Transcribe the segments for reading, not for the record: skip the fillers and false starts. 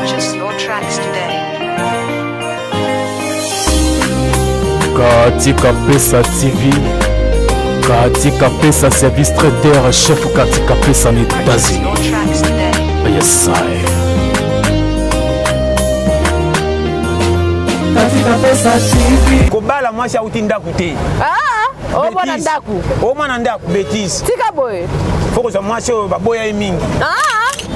Purchase your tracks today. Katika Pesa TV, Katika Pesa service traiteur chef Katika Pesa na Purchase États-Unis. your tracks today. Yes, I. Katika Pesa TV. Kobala mwasi auti ndako te. Ah, omwana Bêtise. ndako. Omwana ndako bétise. Tika boye. Fo kozwa mwasi oyo baboya ye mingi. Ah,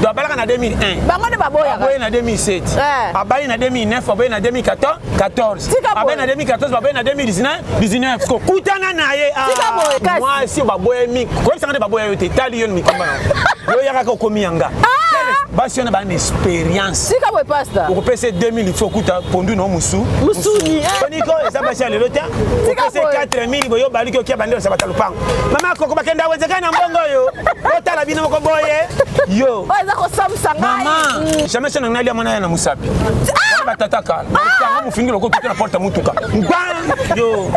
Donc abalaka na 2001. Bango nde baboyaka. Aboye na 2007. Eh. Abali na 2009, aboye na 2014. 14. Tika boye. Aboye na 2014, baboye na 2019, 19. Kokutana na ye. Ah, Tika boye, kasi. Mwasi oyo baboya ye mingi. Koyebisanga nde baboya yo te. Tali yo na mikomba na yo. Yo yakaka okomi yanga. Basi wana baa na expérience. Tika boye pasteur. Okopesa ye 2000 il faut okuta pondu na yo mosu. Musuni. Eh. Boniko eza basi ya lelo te. Tika Okopesa ye boye. 4000 boye obaliki okia bande osabata lopango. Mama koko bakenda wenze kaka na mbongo oyo. Otala bino moko boye. Yo. Oyo eza kosambisa ngai. Mama, jamais soki nalia mwana ya na musapi. Wana batata kala. Bakanga mofingi loko tuta na porte ya mutuka. Ngba! Yo.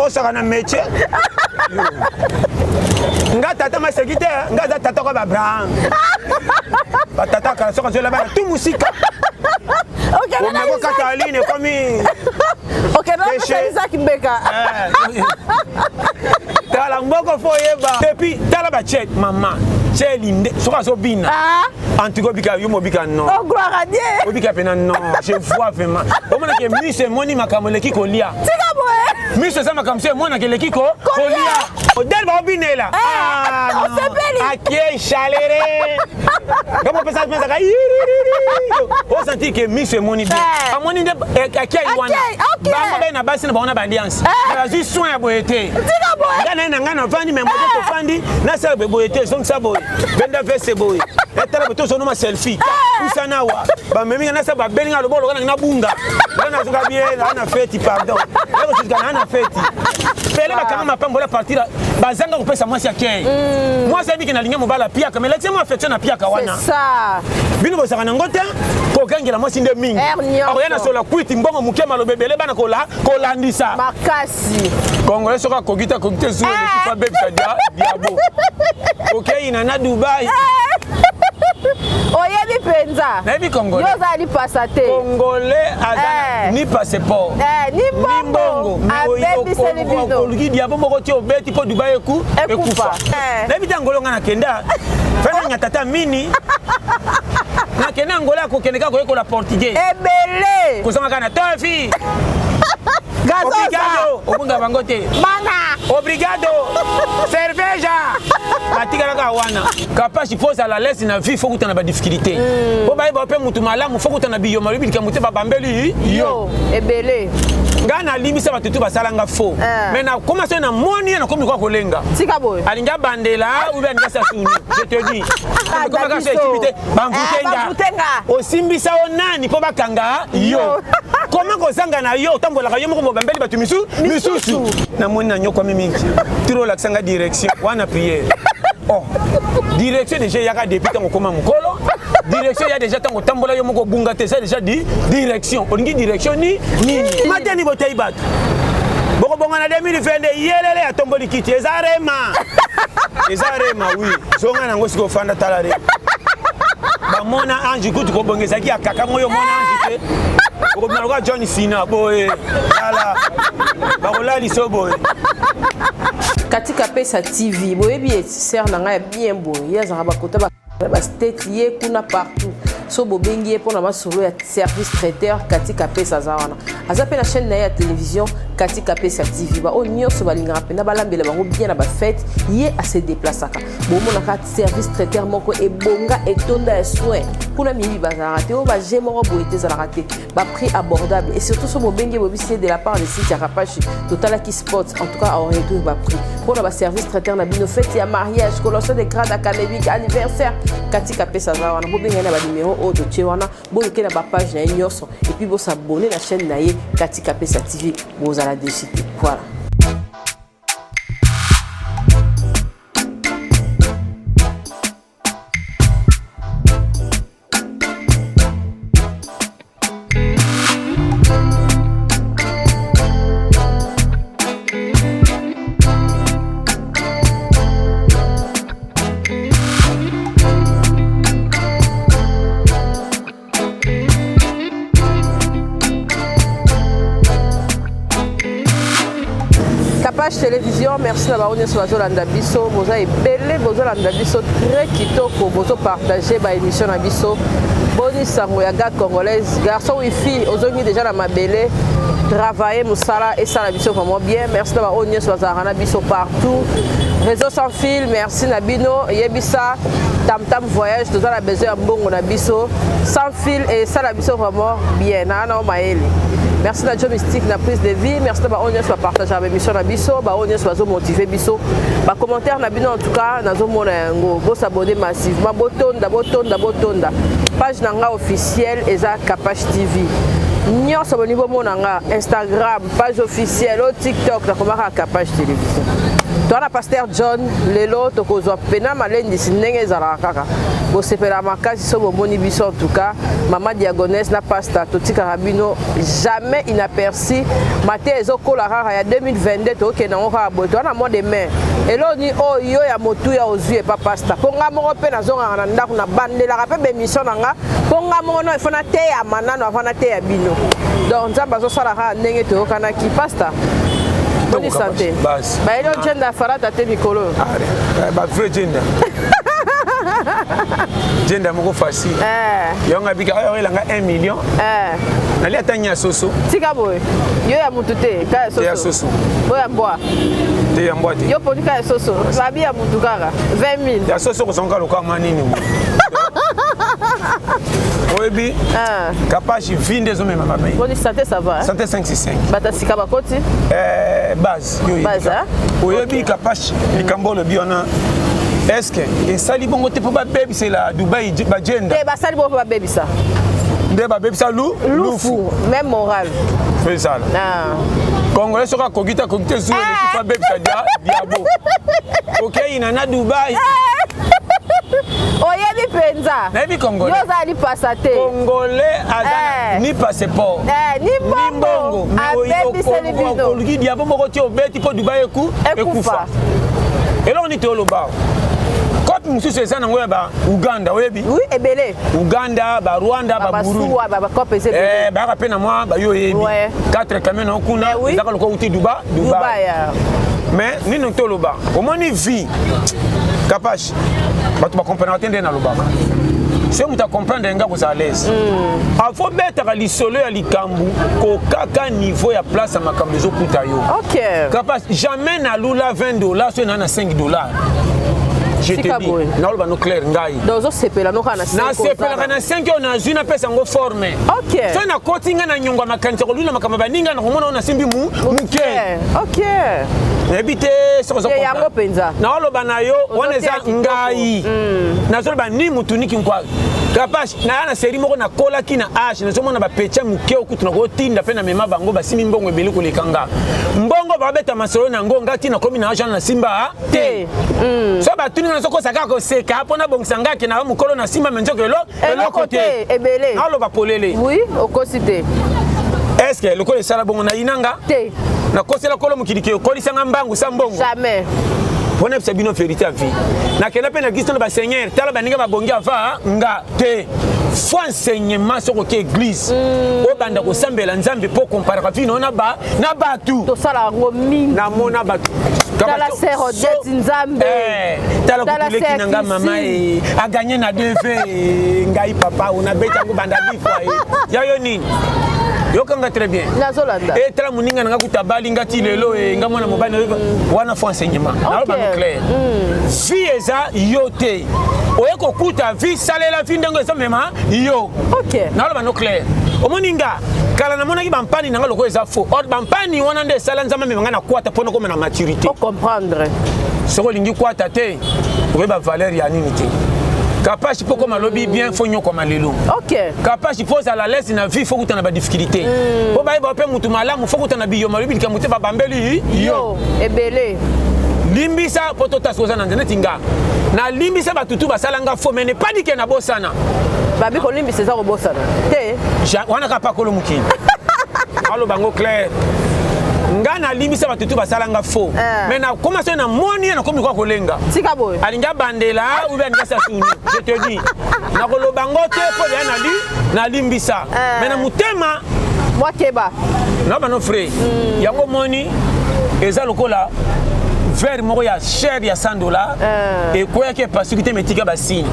Osaka na métier. Yo. Nga tata maseki te, nga aza tata kwa ba Abraham. Batata kala soki azola bana tout musika. Okende na Omeko Isaac. kata aline ekomi. Okende na Péché. pesa Isaac Mbeka. Eh. Tala mboko fo oyeba. Et puis tala ba check mama. Cheli nde soki azobina. Ah. En tout cas obika yo mobika non. Oh gloire à Dieu. Obika pena non, je vois vraiment. Omonaka miso emoni makambo eleki kolia. Tika boye. Miso eza makambo so emonaka eleki ko kolia. Odele baobinela. Ah, non. osepeli. Akie chalere. Ngambo pesa pesaka yiriri. Osanti ke miso emoni bien. Eh. Amoni nde eh, akie wana. Akie, ok. Bango baye na basi na bango na ba alliance. Eh. Bazwi soin ya boye te. Tika boye. Nga naye na ngai navandi me moto tofandi nasala boye boye te ezongisa boye benda veste boye etala boye tozonoma selfie pusana awa bamemi nga nasala babeli nga loboko loka na nabunga nga nazoka bien naa na feti pardon nakosuka naa na feti pele bakanga mapambola partir bazanga kopesa mwasi ya kei mwasi ayebiki nalingi mobali apiaka mais lakisi mwa affection na piaka wana C'est ça. Bino bozalaka nango te kogangela mwasi nde mingi Air nyonso. Akoya na sola kwiti mbongo moke maloba ebele bana kola kolandisa. Makasi. Congolais soki akoki te akoki te zuwa eleki fa bebisa dia diabo. Okei na na Dubai. Oyebi mpenza. Nayebi Congolais. Yo oza lipasa te. Congolais aza Eh. ni passeport. Eh, ni mbongo. Ni mbongo. Abebiseli bino. Oluki diabo moko ti obeti mpo Dubai eku Ekufa. Eh. Nayebi te Angola nga nakenda. Fana nga tata mini. Nakenda Angola kokende kaka koyekola portugais. Ebele. Kozonga kaka na tofi. Gazosa. Obrigado. Obunga bango te. Bana. Obrigado. Cerveja. Batikalaka wana. Kapashi faut ozala l'aise na vie, faut kutana ba difficulté. Po bayeba mpe mutu malamu, faut kutana biyoma lobi likambo te babambeli yo. Yo. Ebele. Nga nalimbisa bato tu basalanga faux. Eh. Mais nakoma soki namoni ye nakomi kwa kolenga. Tika boye. Alingi abandela ou bien alingi asasuni. Je te dis. Ah, Nakoma kaka so Daviso. esimbi te, bamvute Eh, nga. bamvute nga. Osimbisa yo nani mpo bakanga yo. Yo. Comment kozanga na yo otambolaka yo moko mobambeli bato misu misusu. Namoni na nyokwami mingi. Tiro olakisa nga direction wana prière. Oh. Direction déjà eyaka depuis ntango okoma mokolo. Direction ya déjà ntango otambola yo moko obunga te, eza déjà di direction. Olingi direction ni nini? Mateni botei bato. Bokobonga na 2022 yelele atomboli kiti eza rema. Eza rema oui. Zonga nango sikoyo ofanda tala rema. Bamona ange kutu kobonga ezalaki ya kaka moyo omona ange te. Okobima lokola John Cena boye. Tala. Bakolalisa yo boye. Katika Pesa TV, boyebi ye sœur na ngai ya bien boye, ye azalaka bakota ba ba state ye kuna partout. So bobengi ye mpona masolo ya service traiteur Katika Pesa aza wana. Aza pe na chaîne na ye ya télévision Katika Pesa TV. Ba oyo nyonso balingaka mpenza balambela bango bien na ba fête, ye a se déplaçaka. Bomonaka service traiteur moko ebonga etonda ya soin. Kuna miyibi bazalaka te, oyo ba jeu moko boye te ezalaka te. Ba prix abordable et surtout so bobengi ye boyebisi ye de la part de Cynthia Kapashi, totalaki spot en tout cas en retour ba prix. Mpona ba service traiteur na bino, fête ya mariage, collation de grade académique, anniversaire, Katika Pesa aza wana. Bobenga ye na ba numéro oyo totie wana, boluke na ba page na ye nyonso et puis bosabonner na chaîne na ye Katika Pesa TV, bozala déçu te. Voilà. Capage Télévision, merci na bango nyonso bazolanda biso, boza ebele, bozolanda biso très kitoko, bozopartage ba émission na biso. Boni sango ya gars congolaise, garçon wifi, ozongi déjà na mabele, travailler mosala esala biso vraiment bien. Merci na bango nyonso bazalaka na biso partout. Réseau sans fil, merci na bino, yebisa Tam Tam Voyage, toza na besoin ya mbongo na biso. Sans fil esala biso vraiment bien. Na na mayele. Merci na Joe Mystique na prise de vie. Merci na baoyo nyonso bapartageaka baémission na biso, baoyo nyonso bazomotive biso. Bacommentaire na bino en tout cas nazomona yango. Bosabonner massivement, botonda, botonda, botonda. Page na nga officielle eza Kapash TV. Nyonso bolingi bomona nga Instagram, page officielle, o TikTok nakomaka Kapash Télévision. Toza na Pasteur John lelo tokozwa pena malendisi ndenge ezalaka kaka. Bosepela makasi so bomoni biso en tout cas. Mama Diagonese na pasta totikaka bino jamais inaperçu. Mate ezokola kaka ya 2022 tokende yango kaka boye. Toza na mois de mai. Eloni oyo ya motuya ozwi epa pasta. Mpo nga moko mpe nazongaka na ndako na bandelaka mpe bémission na nga. Mpo nga moko no ifo nateyama nano avant nateya bino. Donc Nzambe azosala kaka ndenge toyokanaki. Pasta, boni santé. Bayeli ojenda ya farata te mikolo. Ba vrai jenda. Jenda moko facile. Yango abika oyo elanga 1 million. Nali ata nya soso. Tika boye. Yo ya mutu te, ka ya soso. Ya soso. Oyo ya mbwa. Te ya mbwa te. Yo poni ka ya soso. Babi ya mutu kaka 20 000. Ya soso kozonga loka mwa nini. Oyebi Kapashi vie nde ezomema mabe. Boni santé ça va? Santé 5 6 5. Bata sika bakoti? Base yo. Base. Oyebi Kapashi likambo olobi wana. Est-ce que esali bongo te mpo babebisela Dubai bagenda? Te basali bongo mpo babebisa. Nde babebisa lu lufu même moral. Ezala. Congolais soki akoki te akoki te zuwa eleki mpo abebisa diabo. Okei na Dubai. Oyebi mpenza. Nayebi Congolais. Yo ozali pasa te. Congolais aza ni passeport. Ni mbongo. Abebiseli bino. Oluki diabo moko ti obeti mpo Dubai ekufa. Eloko nini toloba? Kope mosusu eza nango ya ba Uganda, oyebi? Oui, ebele. Uganda, ba Rwanda, ba Burundi. Ba kope eza ebele. Bayaka mpe na mwa ba yo oyebi. 4 camions na kuna, ezaka lokola uti Dubai. Dubai. Mais nini toloba? Omoni vie. Kapash, bato bakomprendaka te nde nalobaka. Soki moto acomprendre nga kozala à l'aise. Afo betaka lisolo ya likambo kokaka niveau ya place ya makambo ezokuta yo. Kapash, jamais nalula $20 soki naa na $5. Je te dis, naloba no clair ngai. Donc ozosepela no kaka na 5. Nasepelaka na 5 oyo nazwi napesa yango forme. Soki nakoti ngai na nyongo ya makanisi ya kolula makambo ya baninga nakomona oyo nasimbi moke. Nayebi te soki ozo yango mpenza. Naoloba na yo wana eza ngai. Nazoloba ni mutu ni kinkwa. Kapash, naya na série moko nakolaki na age, nazomona ba pecha moke okutu nakotinda mpe na mema bango basimi mbongo ebele koleka nga. Mbongo babeta masolo na yango nga ti nakomi na age wana nasimba te. So batuni nga nazokosa kaka koseka mpo nabongisa nga ke na mokolo na simba me nzoka eloko te. Ebele. Naloba polele. Oui, okosi te. Est-ce que lokola esala bongo na yinanga? Te. Nakosela kolo mokili ke okolisanga mbangu sa mbongo. Jamais. Mpona yebisa bino vérité ya vie. Nakenda mpe na église tona baseigneur, tala baninga babongi ava nga te. Faut enseignement soki oke église. Obanda kosambela Nzambe mpo komparaka vie na ba na batu. Tosala yango mingi. Namona batu. Tala sœur Odette Nzambe. Tala kutuleki na nga mama a gagné na DV ngai papa ona beti yango banda dix fois. Ya yo nini? Yokanga très bien. Nazolanda. Tala moninga na nga kuta bali nga ti lelo nga mwana mobali na wana faut enseignement. Naloba no clair. Vie eza yo te. Oye kokuta vie salela vie ndenge eza mema yo. Naloba no clair. Omoni nga kala namonaki bampani na nga lokola eza faux. Or bampani wana nde esala Nzambe amema nga na kwata mpo nakoma na maturité. Faut comprendre. Soki olingi kwata te, oyeba valeur ya nini te. Kapashi mpo koma lobi bien faut nyokoma lelo. Kapashi mpo ozala l'aise na vie faut kutana ba difficulté. Mpo bayeba mpe mutu malamu faut kutana biyoma lobi likambo te babambeli yo. Ebele. Limbisa mpo totasi oza na nzela neti nga. Nalimbisa bato tu basala nga faux mais ne pas dit que nabosana. Babi kolimbisa eza kobosana te. Wana kaka pakolo mokili. Aloba ngo clair. Nga nalimbisa bato tu basala nga faux. Mais nakoma soki namoni ye nakomi kwa kolenga. Tika boye. Alingi abandela ou bien alingi asasuni. Je te dis. Nakoloba ngo te mpo deya nalimbisa. Mais na motema mwa keba. Na bano frère. Yango moni Eza lokola verre moko ya cher ya 100 $ ekweyaki, epasuki te, metika basigne.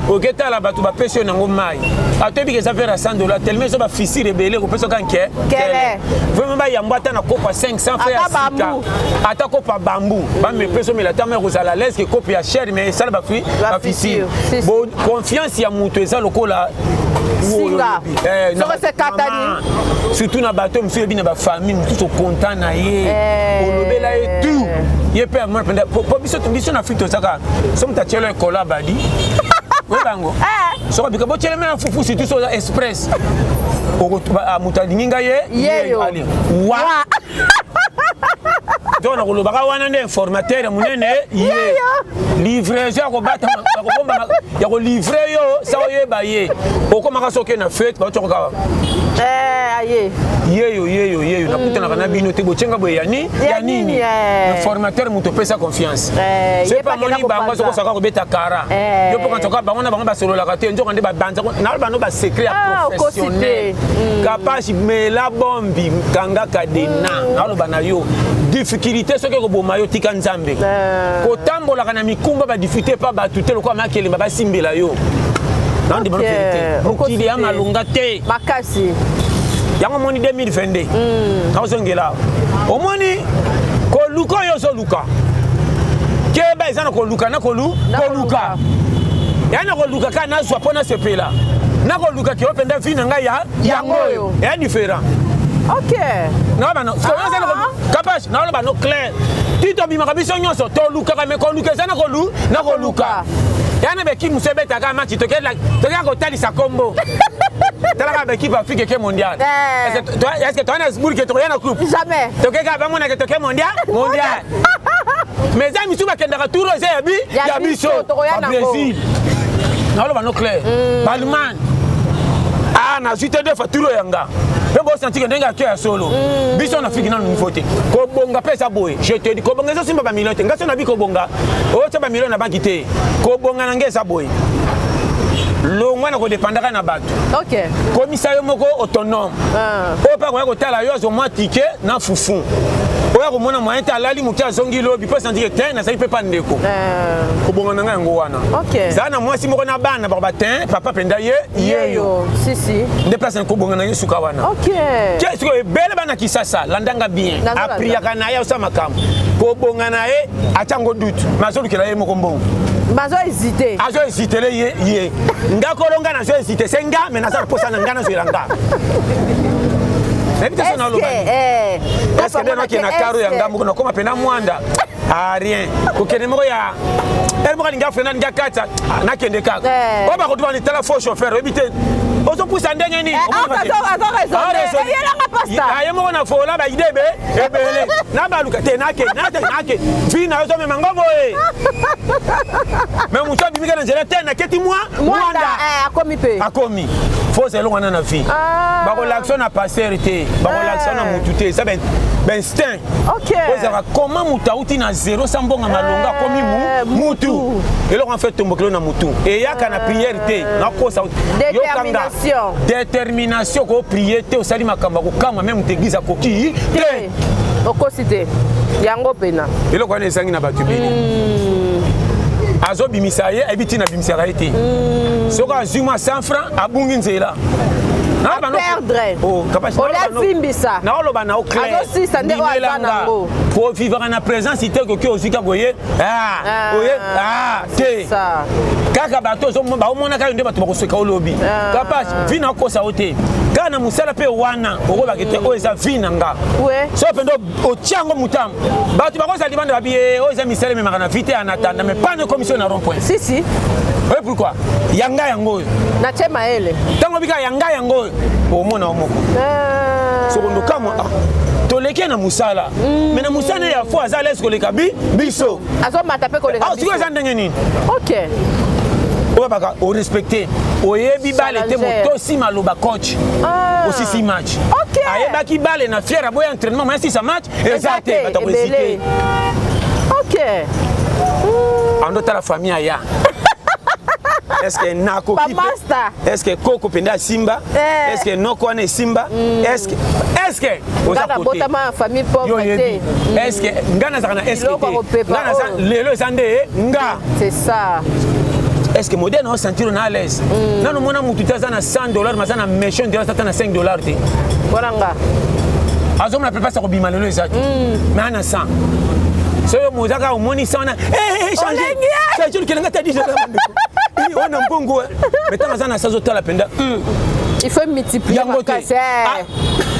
Oketala bato bapesi yo nango mai, atoyebi eza verre ya 100 $, tellement eza bafissure ebele, kopesa oka nke. Kele. Vraiment, bayambo ata na kopo ya 500 francs ya Ata sika, bambu. Ata kopo ya bambu, bamepesi omela ata mai, kozala l'aise ke kopo ya cher, mais esala Bafissure. bafissure. Si, si. Bo confiance ya moto eza lokola Singa. Soko se katani. Mama, surtout na bato mosusu oyebi na bafamille mosusu, okonta na ye, olobela ye tout, ye mpe amona mpenza po biso na Afrique tozaka so moto atielo ekolo abadi, oyeba yango. Soko bika botielema ya fufu, surtout so oza express, moto alingi ngai ye. Yeyo. Ali wa donc nakolobaka wana nde informateur ya monene ye, livraison ya kobata, ya kobomba, ya kolivre yo sa oyeba ye, okomaka soki na fete baocokoka. Eh, aye. Yeyo, yeyo, yeyo, nakutanaka na bino te, botienga boye yani Ya ya nini? nini, eh. Informateur, moto opesa confiance. Eh, soki ye mpe amoni pakenda bango, kopanza. azokosaka kobeta kara. Yo mpo kantoka bango na bango basololaka te, nzoka nde babanza na bano basecret ya Ah, okosi professionnel. te. Kapasi mela bombi, kanga kadena, naloba na yo, difficulté soki ekoboma yo, tika Nzambe. Kotambolaka na mikumba badifficulté epa bato te, lokola makelemba basimbela yo, nandima vérité, mokili ya Okosi te. Malonga te. Makasi. Yango omoni 2022 naozongela, omoni koluka oyo ozoluka, keba, eza na koluka na Na koluka ya na koluka kaka nazwa mpo nasepela, na koluka keo mpenza vie na ngai ya yango oyo eya différent. Kapage, naoloba no clair, ti tobimaka biso nyonso tolukaka, me koluka eza na kolu na koluka ya na baekipe mosu ebetaka match, tokeka kotalisa kombo, talaka baekipe Afrique eke mondial. Est-ce toya na Zbourg, tokoya na coupe? Jamais. Tokeka bamonaka toke mondial, mondial, mais eza misu bakendaka tour eza ya bi Ya ya biso. Biso, tokoya nango. Babrésil, naoloba no clair, baallemagne, ah, nazwi te deux fois tour oyo yanga mpe bosantike ndenge ake ya solo. Biso na Afrique nano niveau te. Kobonga mpe eza boye, je te dis, kobonga ezosimba bamillion te. Nga so nabi kobonga, otya bamillion na banki te. Kobonga na nge eza boye, longwa na kodépendaka na bato, komisa yo moko autonome. Oyo mpe akoya kotala yo, azwa mwa ticket na fufu, oyo akomona moyen te, alali moke, azongi lobi mpo asantike te, nazali mpe pa ndeko. Kobonga na ngai yango wana. Zala na mwasi moko na bana bako batin papa mpenza ye yeyo. Yeyo, si si. Nde place na kobonga na ye suka wana. Ke sikoyo ebele bana Kisasa, landanga bien. Nazolanda. Apriaka na ye, osala makambo, kobonga na ye atiango doute, mais azolukela ye moko mbongo. Bazo hésité. Azo hésitele ye, ye nga kolo nga nazo hésite se nga, mais naza na posa na nga, nazwela nga, nayebi te so naloba. Est ce que nde nakende na karo ya ngambo, nakoma mpena mwanda, ah, rien, kokende moko ya ere moko alingi afrena, alingi akata, ah, nakende kaka. Oyo bakotuba ni tala faux chauffeur, oyebi te ozopusa ndenge nini. Azo raisonner. Eyelanga pasta. Ah, ye moko na fola baide ebe ebele na baluka te, nake nake nake vi na yo ozomema ngo boye, mais moto abimika na nzela te, naketi mwa Mwanda. mwanda. Akomi mpe. Akomi fo elongo wana na vie. Bakolakisa na pasteur te, bakolakisa na motu te, eza bainstinct. Ozalaka comment moto auti na zéro sa mbonga malonga akomi mutu? Mutu. Eloko en fait tombokelo na mutu eyaka na prière te, nakosa yokanga. Détermination. Détermination, koprier te, osali makambo ya kokamwa, même moto église akoki te. Te, okosi te, yango mpena. Eloko wana ezangi na bato ebele. Azobimisa ye, ayebi ntina abimisaka ye te. Soki azwi mwa 100 franc, abungi nzela. Aperdre. Ole avimbisa. Naoloba na clair. Azosisa nde oyo aza nango. Kovivaka na présence te, koki ozwi kaka oye, ah, oye, ah, te. Ça. Kaka bato baomonaka yo nde bato bakoseka, olobi kapasi vi na okosa yo te, kaka na mosala mpe wana okobaki te, oyo eza vi na nga. So mpenza otia yango motambo, bato bakozala libanda, babi ye, oyo eza misala ememaka na vi te, en attendant, mais pas na commission na rond point. Si si. Oye pourquoi yanga yango oyo. Natie mayele. Ntango obika yanga yango oyo, omona yo moko sokondo kamwa, ah, toleki na mosala, mais na mosala ya fo aza lese koleka biso. Azomata mpe koleka. Ah, sikoyo eza ndenge nini? Oyo baka orespecte, oyebi bale te. Challenger. Motosi maloba coach, osisi match. Ayebaki bale na fiere, aboya entraînement, moya sisa match eza te, bato akohésite. Ando tala famille aya. Est ce que nakoki est ce que koko mpenza asimba? Eh. Est ce que noko wana esimba? Est ce que est ce que oza côté famille pauvre te? Est ce que nga nazalaka na est ce que te nga naza lelo eza nde nga? C'est ça. Est ce que modèle na osentir na à l'aise? Nano mona mutu te aza na 100 $, mais aza na méchant dollar ata na 5 $ te. Wana nga. Azomona mpe mpasi akobima lelo eza te, mais ana 100. Soki moza kaka omoni 100 wana, change lukelanga ta 10 $ bandeko wana mbongo. Mais ntango aza na sa, azotala mpenza. Il faut multiplier. Yango te.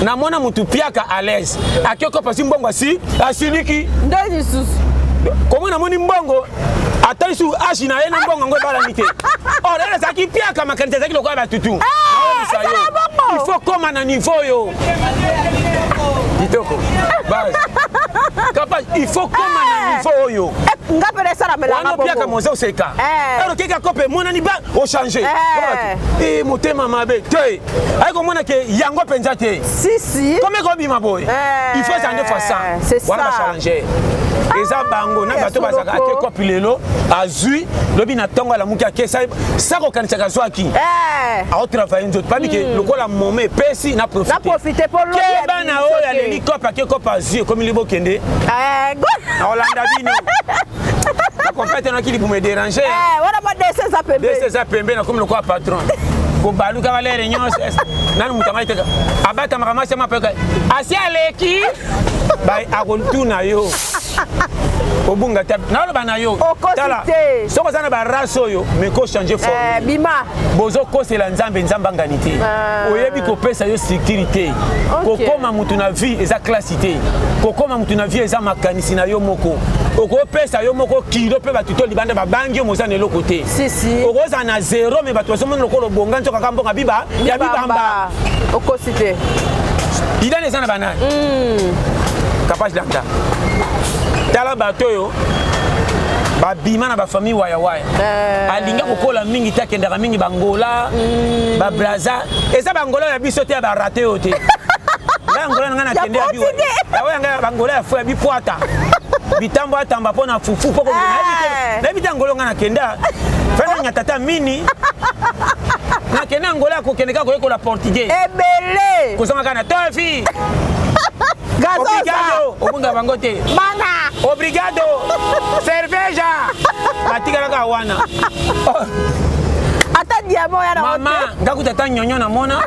Namona mutu piaka à l'aise, akeko pasi mbongo asi asiliki. Nde lisusu. Komo namoni mbongo atali su age na ye na mbongo yango ebalani te. Or ere ezalaki piaka, makanisi ezalaki lokola batutu. Naoyebisa yo, il faut koma na niveau oyo kitoko base kapa, il faut koma na niveau oyo. Nga mpe nesalamelanga. Wana opiaka moza oseka ero keka kope emonani ba ochange motema mabe te, ayi komona ke yango mpenza te. Si si. Kome kobima boye, il faut ezala nde fois 100. Wana bachallenger eza bango na bato bazalaka ake kopi lelo azwi, lobi na ntongo alamuki ake sa kokanisaka azwaki, aotravaille nzoto pabi ke lokola mome epesi na profite. Keba na oyo aleli kope, ake kope azwi, ekomi libokende na olanda bino nakompete naki libumu edérange. Wana mwa dese eza pembe. Dese eza pembe, nakomi lokola patron kobaluka balere nyonso. Nanu moto angai teka abatamaka mwasi amapeka asi aleki akotuna yo obunga te. Naloba na yo, tala, soki oza na barace oyo, mais kochange forme. Bima. Bozokosela Nzambe, Nzambe angani te. Oyebi kopesa yo structure te. Kokóma mutu na vie eza classe te. Kokóma mutu na vie eza makanisi na yo moko. Okopesa yo moko kilo mpe bato to libanda babangi yo moza na eloko te. Okozala na zéro, mais bato bazomona lokola obonga, nzoka kaka mbongo biba ya bibamba. Okosi te. Idane eza na banani kapage landa. Tala bato oyo babima na bafamille wayawaya, alinga kokola mingi te, akendaka mingi bangola, babraza. Eza bangola ya biso te, ya barate oyo te. Ngai angola na ngai nakende oyo ngai bangola ya fo ya bipwata bitambo atamba mpo na fufu mpo nayebi te. Angola ngai nakenda fe nanga tata mini, nakende Angola kokende kaka koyekola portugais. Ebele. Kozanga kaka na tofi. Obrigado, obunga bango te. Mana. Obrigado, cerveja, batikalaka wana. Ata diamant ya na. Mama nga kuta ata nyonyo namona,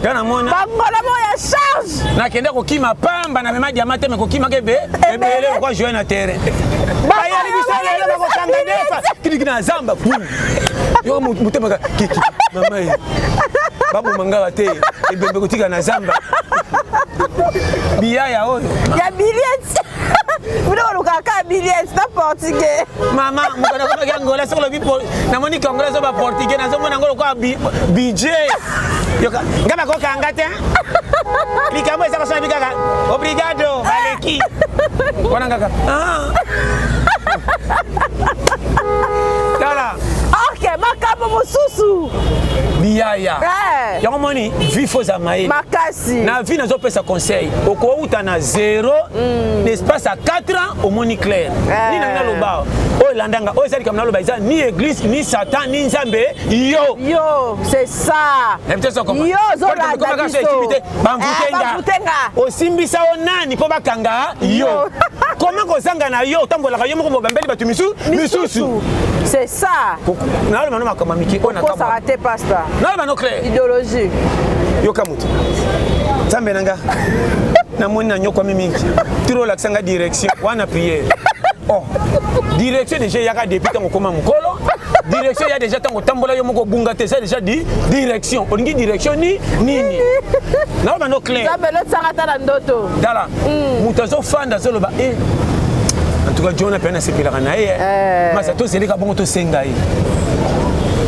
nga namona. Bangola mo ya charge. Nakende kokima pamba na mema diamant te, me kokimaka ebe ebele okwa jouer na terrain. Bayali biso lelo bakokanga defa kiniki na zamba yo motema kiki mama ye baboma nga te, ebembe kotika na zamba biyaya oyo. Ya biliet bino kolukaka kaka biliet na portugais. Mama moto nakomaki Angola, soki olobi namoni Kongola azo baportugais, nazomona yango lokola budget. Yoka nga bakokanga te, likambo eza kosala bi kaka obrigado, baleki wana kaka. Ah. Tala. Ok, makambo mosusu. Biyaya. Yango moni vie faut ozala mayele. Makasi. Na vie nazopesa conseil, okouta na zéro, l'espace ya 4 ans omoni clair. Nini nangi naloba oyo elandanga oyo eza likambo naloba, eza ni église, ni Satan, ni Nzambe, yo. Yo, c'est ça. Yo ozolanda biso. Bamvutenga osimbisa yo nani mpo bakanga yo? Koma kozanga na yo otambolaka yo moko mobambeli bato misusu. C'est ça. Naloba no makambo ya mike oyo. Okosaka te, pasteur. Naloba no clair. Idéologie. Yoka motu, Nzambe na nga namoni nanyokwami mingi tiro olakisa nga direction wana prière. Oh, direction déjà eyaka depuis ntango okóma mokolo. Direction eya déjà ntango otambola yo moko, obunga te. Eza déjà di direction. Olingi direction ni nini? Naloba no clair. Nzambe lotisaka ata na ndoto. Tala, moto azofanda azoloba e en tout cas jona mpe nasepelaka na ye. Masa tozeleka bongo, tosenga ye.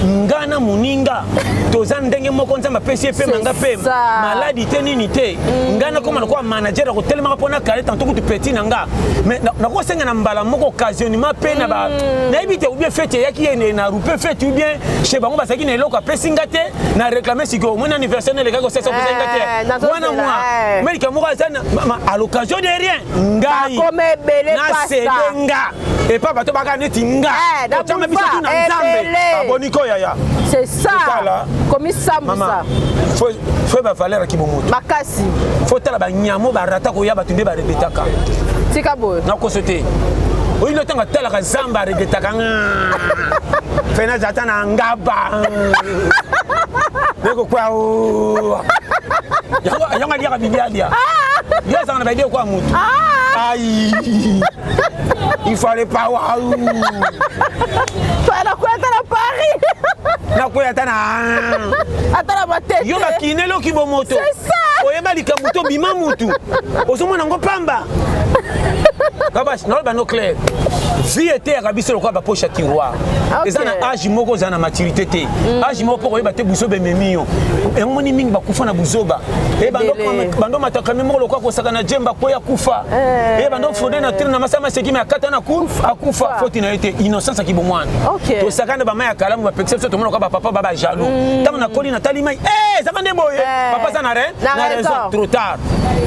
Nga na moninga toza ndenge moko, Nzambe apesi ye pema, nga mpe maladi te, nini te. Ngai nakoma lokola manager akotelemaka mpo nakale tanto kutu petit na nga, mais nakosenga na mbala moko occasionnement mpe na ba nayebi te, ou bien fête eyaki ye na roupe fête, ou bien chez bango bazalaki na eloko apesi nga te, na réclame sikoyo. Omoni anniversaire nelekaki kosesa, opesaki nga te wana mwa melika moko aza à l'occasion de rien. Ngai nasede nga. Epa bato baka neti nga. Eh, Otyanga biso tu na Nzambe. Baboni ko yaya. C'est ça. Komisambwisa. Faut ba valeur ki bomoto. Makasi. Faut tala ba nyamo ba rata koya bato nde ba regretaka. Tika boye. Nakoso te. Oyo ntango atalaka zamba aregretaka fena aza ata na ngaba ekokwa yango aliaka bilialia ye azalaka na baide okwa motu ai il fallait pas waou nakwea ata na Paris, nakwea ata na ata na Matete. Yo bakineli oki bomoto, oyeba likambo to bima mutu ozomona yango pamba. Naloba no clair, vie eteyaka biso lokola bapoche ya tiroir. Eza na age moko ozala na maturité te, age moko mpo koyeba te buzoba ememi yo. Yango moni mingi bakufa na buzoba. E bando matakami moko lokola kosaka na jemba kweya kufa. E bando fraude na train na masama seki me akata na akufa, foti na ye te, innocence akibomwana. Tosaka na bamai ya kalamu, bapekisa biso, tomona kwa bapapa ba bajaloux. Ntango nakoli natali mai ezaka nde boye, papa aza na raison, trop tard.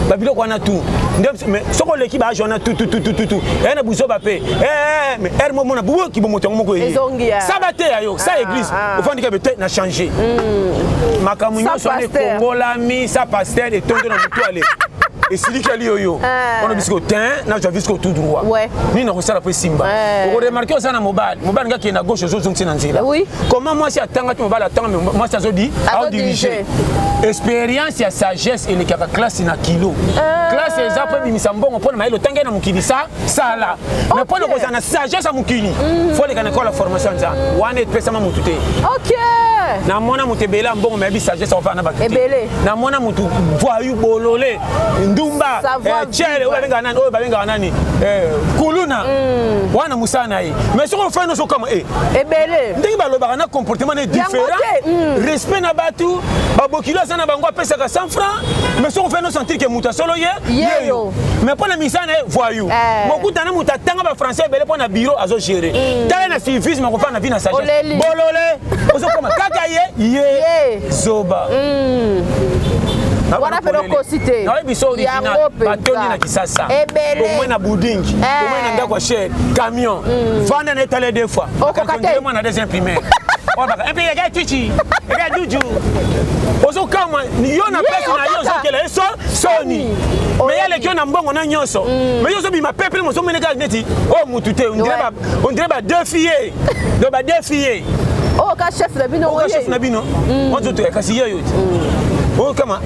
Babiloko wana tu nde, mais soki oleki baage wana tu tu tu tu tu eya na buzoba mpe, mais ere momona buboki bomoto yango moko eye sa bateya yo sa église ofandika be te na changer makambo nyonso wana ekongolami sa pasteur etondo na motu ale esilikeli yo wana bisiko te nazwa visiko tout droit. Nini nakosala mpo esimba? Okoremarquer oza na mobali, mobali nga akende na gauche, ozozongisi na nzela. Comment mwasi atanga te, mobali atanga, mwasi azodi aodirige. Expérience ya sagesse elekaka classe na kilo. Classe eza mpo ebimisa mbongo mpo na mayele otangi na mokili sa sala, mais mpo na kozala na sagesse ya mokili, faut oleka na ekole ya formation ya Nzambe wana epesama motu te. Namona moto ebele ya mbongo mayebi sagesse akofana na bato te. Namona motu voyou, bolole, ndumba, chere oyo babengaka nani, oyo babengaka nani, kuluna wana mosala na ye, mais soki ofai nyonso okama ebele ndenge balobaka na comportement na différent, respect na bato babokilo aza na bango, apesaka 100 francs, mais soki ofai no sentir ke moto asolo ye yeyo, mais mpo na misala na ye voyou. Mokuta na moto atanga bafrançais ebele, mpo na bureau azogérer, tala na civisme akofana na vie na sagesse, bolole ozokoma kaka ye ye zoba. Wana mpe okosi te. Nayebi biso original batondi na Kisasa, omoi na budingi, omoi na ndako ya cher, camion vanda na etale deux fois mwana deuxième primaire mpe eka chichi eka juju, ozokamwa yo na place na yo, ozokela ye soni, mais ye aleki yo na mbongo na nyonso, mais yo ozobima peuple mozomene kaka neti oyo mutu te, on dirait badéfier, donc badéfier. Oyo ka chef na bino. Oyo chef na bino ozotoya, kasi ye yo te oyo kama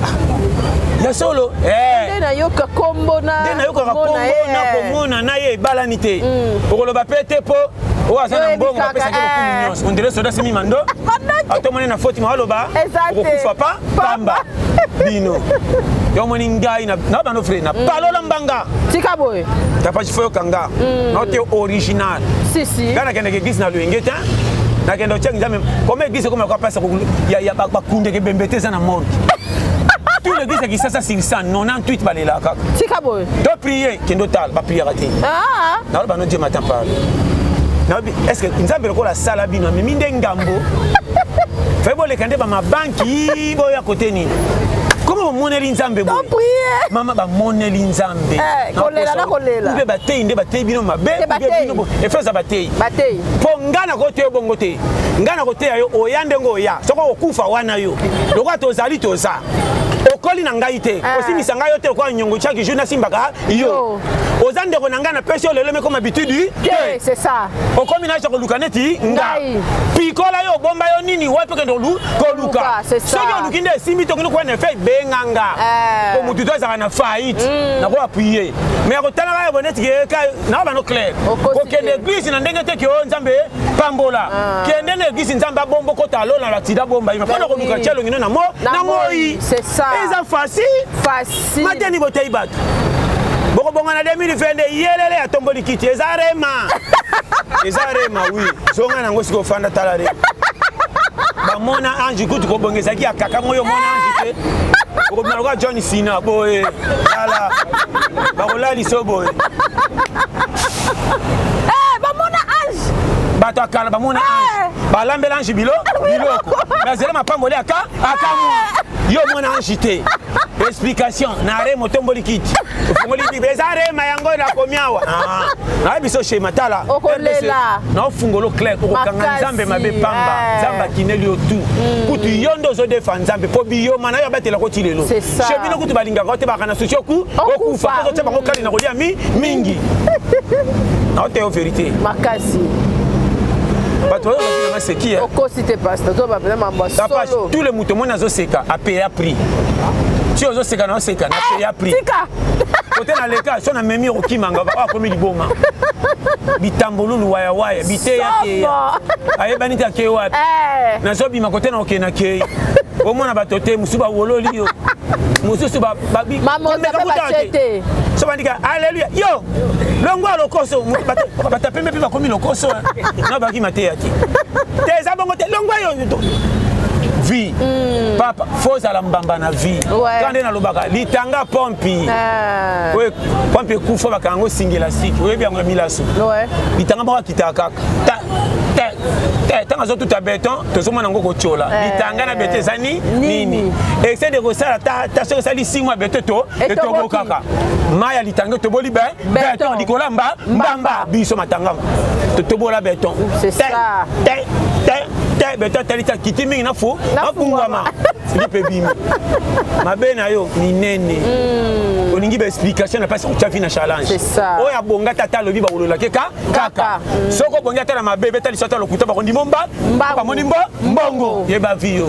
ya solo. Nde nayoka kombo na nde nayokaka kombo na komona na ye ebalani te. Okoloba mpe te mpo oyo aza na mbongo apesaki lokumu nyonso, on dirait soda simi mando atomoni na foti ma aloba okokufa pa pamba. Bino yo omoni ngai na bano frère na palola mbanga. Tika boye. Tapasi fo yokanga nao te original. Ngai nakendeke église na loyenge te, nakende otiaki Nzambe comme église ekoma kwa place ya bakundeke ebembe te, eza na morgue. Tout l'église ya Kisasa sur 198 balelaka kaka. Tika boye. To prier, kende otala, bapriaka te. Naloba no Dieu matin parle, nayebi est ce que Nzambe lokola asala bino amemi nde ngambo fai boleka nde bamabanki boya kote nini koma bomoneli Nzambe boye. Mama, bamoneli Nzambe. Kolela na kolela. Mpe bateyi nde bateyi bino mabe efe eza bateyi mpo nga na koteya bongo te. Nga na koteya yo oya ndenge oya, soki okokufa wana yo lokola tozali toza okoli na ngai te, osimbisa ngai yo te lokola nyongo chaque jour nasimbaka yo. Oza ndeko na ngai, napesi yo lelo mekoma habitude te. C'est ça. Okomi na koluka neti nga pikola yo, obomba yo nini wapi, okende koluka. Soki oluki nde esimbi te, okende kowana efe benganga po motu to azalaka na faillite nako appuyer, mais akotalaka yo neti na bano clair. Kokende église na ndenge te ke oyo Nzambe pambola, kende na église Nzambe abombo kota alola na tida bomba ima mpona koluka tia elongi no na moi. Eza facile. Mateni botei bato bokobonga na 2022 yelele atomboli kiti, eza rema, eza rema. Wi zonga nango sikoyo, ofanda tala rema, bamona ange kutu kobonga ezalaki ya kaka moyo, omona ange te, okobima lokola John Sina boye, tala bakolalisa boye. Bamona ange. Bato ya kala bamona ange, balambela ange biloko, bazela mapamboli aka akamwa yo omona ange te. Explication na rema otomboli kiti ofongoli bible eza rema yango nakomi awa. Ah, nayebi biso shema tala Okolela. Naofungolo clair okokanga Makasi, Nzambe mabe pamba. Eh. Nzambe akineli yo tu kutu yo nde ozodefa Nzambe mpo biyoma na yo abatela ko ti lelo. C'est ça. Chez bino kutu balingaka yo te, bakana susi oku Okufa. okufa ozotia bango kali na kolia mi mingi. Naoteya yo vérité. Makasi. Bato bazozakina maseki, eh. Okosi te, pasteur, toba mpenza mambo ya Papa, solo. tous les moto omoni azoseka apeya prix. Ti ozoseka na oseka na peya prix. Tika. Kote na leka so namemi okokimanga oyo akomi liboma bitambolulu wayawaya biteyateya. Somo. Ayebani te akei wapi. Eh. Nazobima kote na okende akei omona bato te mosusu bawololi yo mosusu Mama, komeka oza pe kuta batie te. So bandika alleluya yo longwa lokoso bato pembe mpe bakomi lokoso na baki mateya te te eza bongo te longwa yo vie papa fo ozala mbamba na vie. Kaka nde nalobaka litanga pompi. Eh. Oyo pompe ekufa bakanga yango singa élastique oyebi yango ya milaso. Litanga moko akitaka kaka ta te te ntango azotuta béton tozomona yango kotiola. Eh. Litanga na béton eza ni Nini? nini excès de kosala ta soki esali 6 mois béton to Etoboki. etobokaka mai ya litanga etoboli be Béton. béton likolo ya mba mbamba biso matanga totobola béton. C'est Te, ça. te te te béton atali te akiti mingi na fu Na afungwama lipe ebimi mabe na yo minene olingi baexplication na mpasi kotya vi na challenge. C'est ça. Oyo abonga te ata alobi bakololake ka kaka. Kaka. Soki obongi ata na mabe beta liso ata lokuta bakondima mba Mbangu. bamoni mbo mbongo yeba vi yo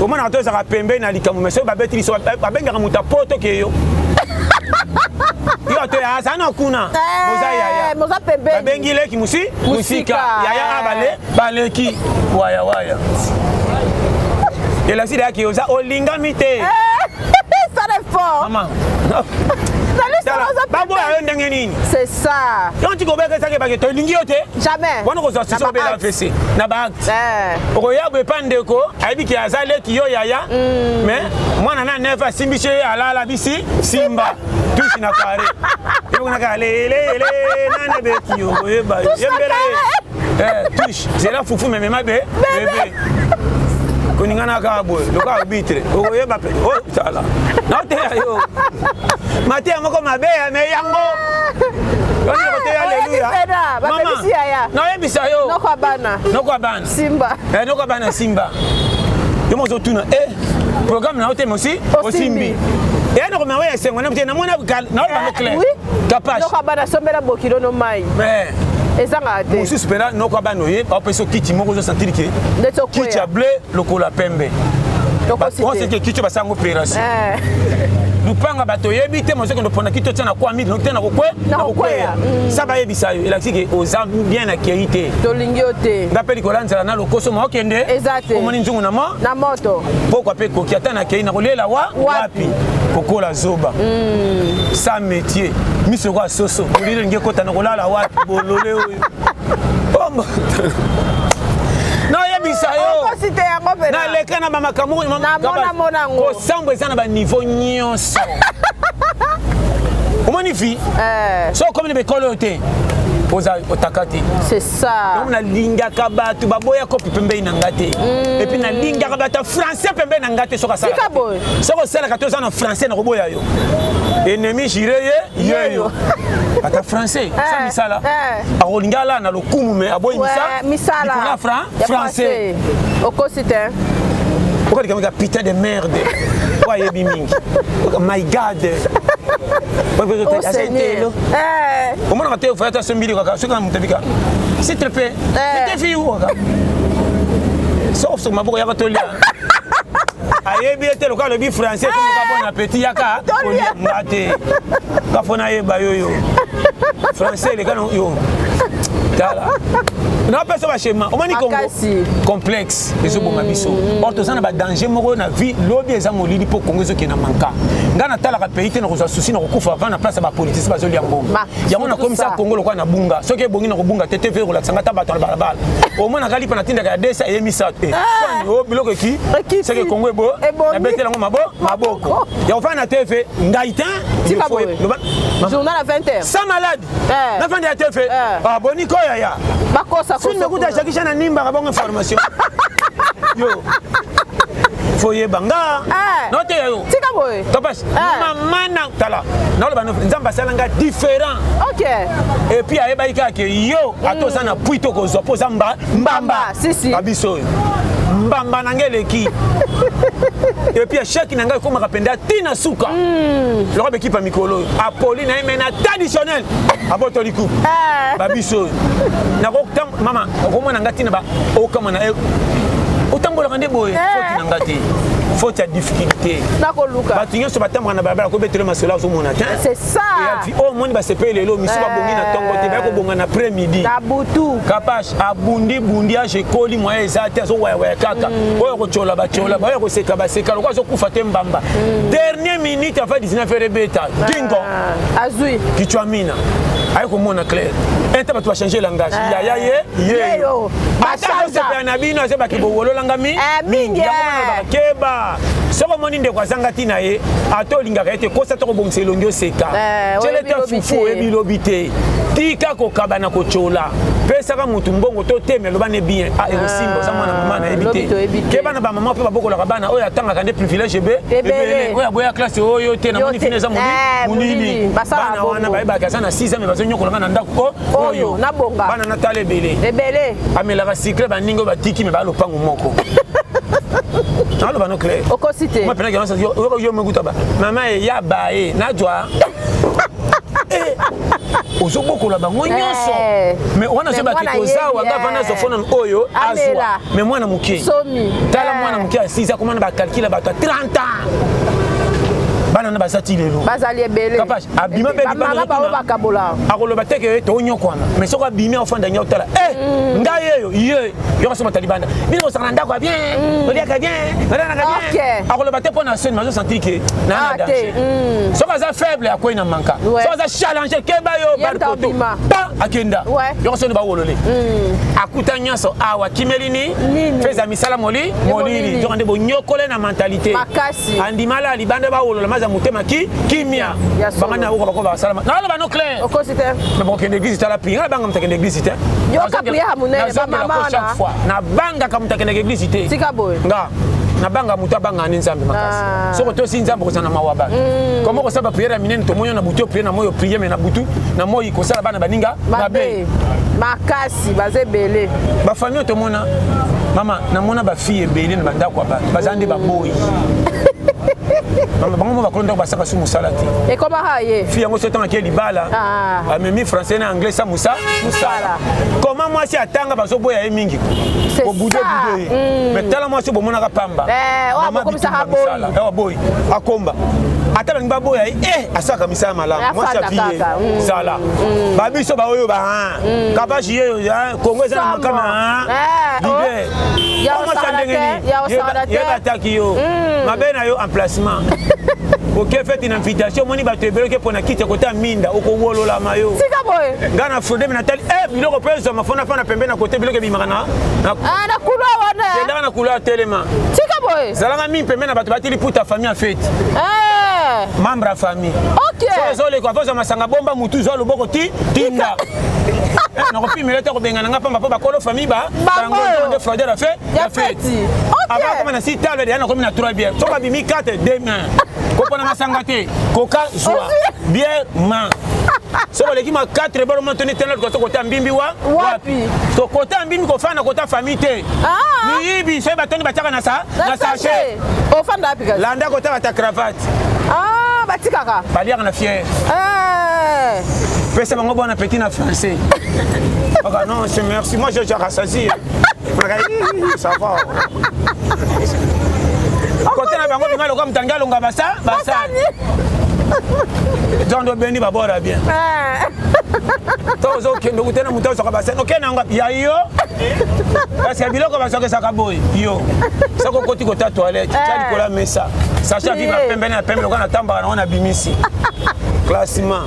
omonaka to ezalaka pembeni na likambo mais soki babeti liso babengaka moto apoto ke yo yo to aza na kuna boza yaya. Eh, moza pembeni. Babengi leki musi musika Musika, yaya eh. abale baleki waya waya elakisi deyaki oza olingami te. Sala effort. Mama. Salut, Tala, oza baboya pembeni. yo ndenge nini? C'est ça. Yo ntiki obeka esaki bake tolingi yo te. Jamais. Wana kozwa susi Na obela ba-acte. AVC na baacte. Eh. Okoya boye epa ndeko ayebi ke aza leki yo yaya mais mwana na 9 asimbisi ye alala bisi simba tushi na kare yokonaka lelele nana beti yo oyeba yo yembela ye. Eh, touche zela fufu memema be bebe koningana kaka boye lokola arbitre okoyeba pe o tala naoteya yo mateya moko mabe ya me yango koteya. Oyebi Aleluya. pena, babebisi yaya. Naoyebisa yo. Noko ya bana. Noko ya bana. Simba. Eh, noko ya bana simba yo mo ozotuna e programme na yo te mosi Osimbi. osimbi eya na komema oyo esengo na te namona naolobango clair. Kapash. Noko ya bana sombela bokilo no mai. Mais ezangaka te. Mosusu mpena noko ya bana oye baopesa kiti moko ozosentir ke Ndeti okweya. kiti ya bleu lokola pembe. Tokosi te. Oseke kiti oyo basala yango opération. Eh. Lupanga bato oyebi te mozokende opona kiti otia na kwa midi noki te na kokwe Na na kokweya. kokweya sa bayebisa yo elakisi ke oza bien akei te. Tolingi yo te. Nga mpe likolo ya nzala na lokoso ma okende. Eza te. Omoni nzungu na mo Na moto. Pokwa mpe ekoki ata nakei nakolela wa Wapi? wapi kokola zoba sa métier miso lokola soso molili elingi ekota na kolala wapi bolole oyo Pomba. Nayebisa yo. Okosi te yango mpena. Naleka na bamakambo. Namona mona yango. Kosambo eza na baniveau nyonso omoni vi Eh, so okomi na bekolo oyo te oza otaka te. C'est ça. Donc nalingaka bato baboya kopi pembeni na nga te et puis nalingaka bato ya français pembeni na nga te soki asalaka Tika te. boye. Soki osalaka te oza na français nakoboya yo ennemi juré ye yeyo ata français sa Eh, misala eh. akolinga ala na lokumu me aboyi Ouais, misala likolo ya Ya français. Okosi te. Okolikaka putain de merde oyo ayebi mingi. Oka, my God. Oh Seigneur. Eh, Omonaka te ofaya ta sombili kaka soki na moto abika s'il te plaît. Eh. Ete fi kaka soki soki maboko yaka tolia ayebi ete lokola alobi français tomoka bon appétit yaka Tolia. kolia nga te nga fo nayeba yo yo français eleka na yo tala napesa baschéma omoni Congo Makasi. Complexe ezoboma biso or toza na badanger moko na vie lobi eza molili mpo Congo ezokende na manka ngai natalaka pays te nakozwa susi na kokufa avant na place ya bapoliticien bazolia mbongo. Ma, Yango surtout nakomisa ça. Congo lokola na bunga soki ebongi na kobunga te te kolakisa nga ta bato na balabala omonaka lipa natindaka ya desa eye misato Eh, o biloko eki Ekiti. seke Congo ebo Ebongi. nabetela yango maboko ya kofanda na TV ngai te. Tika boye. Journal à 20h. Sans malade Eh. nafandi ya TV. Eh. Ah, boni koyaya Bakosa film kosa kuta kuna. Jackie Chan animbaka bongo information yo. Faut yeba nga. Eh. Naoteya yo. Tika boye. Kapash, Eh. mama na tala. Naoloba no Nzambe asala nga différent. Ok. Et puis ayebaki kaka ke yo ata oza na pui to kozwa mpo oza mba mbamba. Mbamba, si, si. Babiso oyo. Mbamba na nga eleki. Et puis échec na ngai ekomaka mpenza ntina suka. Lokola bekipa mikolo oyo. Apoli na ye mais na traditionnel. Abotoli coupe. Eh. Babiso oyo. Nako mama okomona nga ntina ba okama na otambolaka nde boye Eh. faute na nga te faute ya difficulté Nakoluka. bato nyonso batambolaka na balabala kobetele masolo azomona te C'est ça. oyo omoni basepeli lelo misu babongi na ntongo te baya kobonga na après midi Na butu. kapash abundi bundi age ekoli moyen eza te azowayawaya kaka oyo kotyola batyola baoyo koseka baseka lokola azokufa te mbamba dernier minute avant 19 heure ebeta dingo Ah, Azui. kichwa mina aye komona clair ente bato bachange langage yaya ye Yeyo. yeyo ata Bachanja. azosepela na bino azebaki bowololanga mi Eh, mingi, Yango eh. wana alobaka, keba soki omoni ndeko azanga ntina ye ata olingaka ye te kosa to kobongisa elongi oseka Eh, tiele oyebi te lobi fufu te. oyebi lobi te tika kokaba na kotyola pesaka motu mbongo to teme aloba ne bien ah ekosimba oza mwana mama nayebi lobi toyebi te te. ke bana bamama mpe babokolaka bana oyo atangaka nde privilège ebe Ebele. oyo aboya classe oyo te namoni Yo te. fine eza Eh, molili molili. Basala bana wana bongo. bayebaka aza na 6 ans me bazonyokolanga na ndako Oyo, nabonga. bana natala ebele Ebele. amelaka sikle baninga oyo batiki me balopango moko naloba no clair Okosi te. moi pena ke yo yo mekuta ba mama e ya ba e najwa Eh, ozobokola bango nyonso Eh. mais wana Mais ozobaki mwana kozawa yebi, nga vanda eh. azwa fo nanu oyo azwa Amela. mais mwana moke Somi. tala Eh. mwana moke ya 6 akomana bakalkile bato ya 30 ans bana na baza ti lelo Bazali ebele. Kapash, abima mpe Bamama libanda bango ozotuna. bakabola. akoloba te ke tonyokwama mais soki abimi afanda nya otala e ngai eyo ye yoka so bato ya libanda bino bosaka na ndako ya bien oliaka bien olanaka Ok. bien akoloba te mpo na soni mazosentir ke naa na Ah, te. danger soki aza faible akwei na manka Ouais. soki aza challenge keba yo Ye moto barikoto abima. pa akenda Ouais. yoka soni bawolole akuta nyonso awa akimeli ni Nini? feza misala moli molili molili. nzoka nde bonyokole na mentalité Makasi. andimala libanda bawolola maza motema ki kimia Ya solo. banga na okoka bako basalama naloba no clair Okosi te. mais bokende église tala prière nabanga moto akende église te Yoka prière ya monene, Nazongela ba mama ko chaque wana. fois nabangaka moto akendaka église te Tika boye. nga nabanga moto abangaka nde nzambe makasi Ah. soki otosi nzambe kozala na mawa bato koma kosala bapriere ya minene tomoni yo na butu opriere na moi oprie me na butu na moi kosala bana baninga mabe Mabe. Makasi baza ebele. bafamille oyo tomona mama namona bafille ebele na bandako ya bato baza nde baboyi mama bango mo bakolo ndako basaka su mosala te Ekomaka ye. fille yango soki otangaki ye libala Ah. amemi français na anglais sa mosa mosala koma mwasi atanga bazoboya ye mingi C'est kobude ça. bude ye mais tala mwasi bomonaka pamba Eh, oyo Mama abokomisaka bitumba boyi. misala. Eh, aboyi akomba ata balingi baboya ye eh, asalaka misala malamu mwasi Afanda avi ye kaka, sala babiso baoyo ba kapashi ye kongo eza na Somo. makama Eh, oh. libe Ya mwasi ya osala ndenge te, ya nini osala te. ye bataki yo mabe na yo emplacement oke feti na invitation omoni bato ebele oke mpona kiti ya kota minda okowololama yo Tika boye. ngai na fraude me natali e biloko mpe ezwama fona fana pembe na kote biloko ebimaka na Ah, na couloir wana. kendaka na couloir telema Tika boye. zalaka mingi pembe na bato batili puta famille ya feti Eh. membre ya famille Ok. so ezoleka ozwa masanga bomba mutu zwa loboko ti tinda Eh, nakopimela te kobengana nga pamba mpo bakolo famille ba Bango oyo. nde fraude ya fe Ya feti. Ok. avant koma na si table deya nakomi na 3 bière soki abimi 4 2 main kopona masanga te koka zwa bière ma soki oleki ma 4 boro motoni tena luka so kota mbimbi wa Wapi? so kota mbimbi kofanda kota famille te Ah. miyibi soki batoni batiaka na sa Na na sachet sachet. Ofanda wapi kasi? landa kota bata cravate Ah, batikaka. baliaka na fiere Eh. pesa bango bon appétit na français Aka, non c'est merci moi j'ai déjà rassasié ça va kote na bango bima lokola moto alingi alonga basa basani nzondo obendi babora bien Eh. to ozokende okute na moto azwaka basani okende yango ya yo parce que biloko bazwaka ezalaka boye yo soki okoti kota toilette tia likolo ya mesa sachet aviva Plie. pembe na pembe lokola natambaka nango nabimisi classement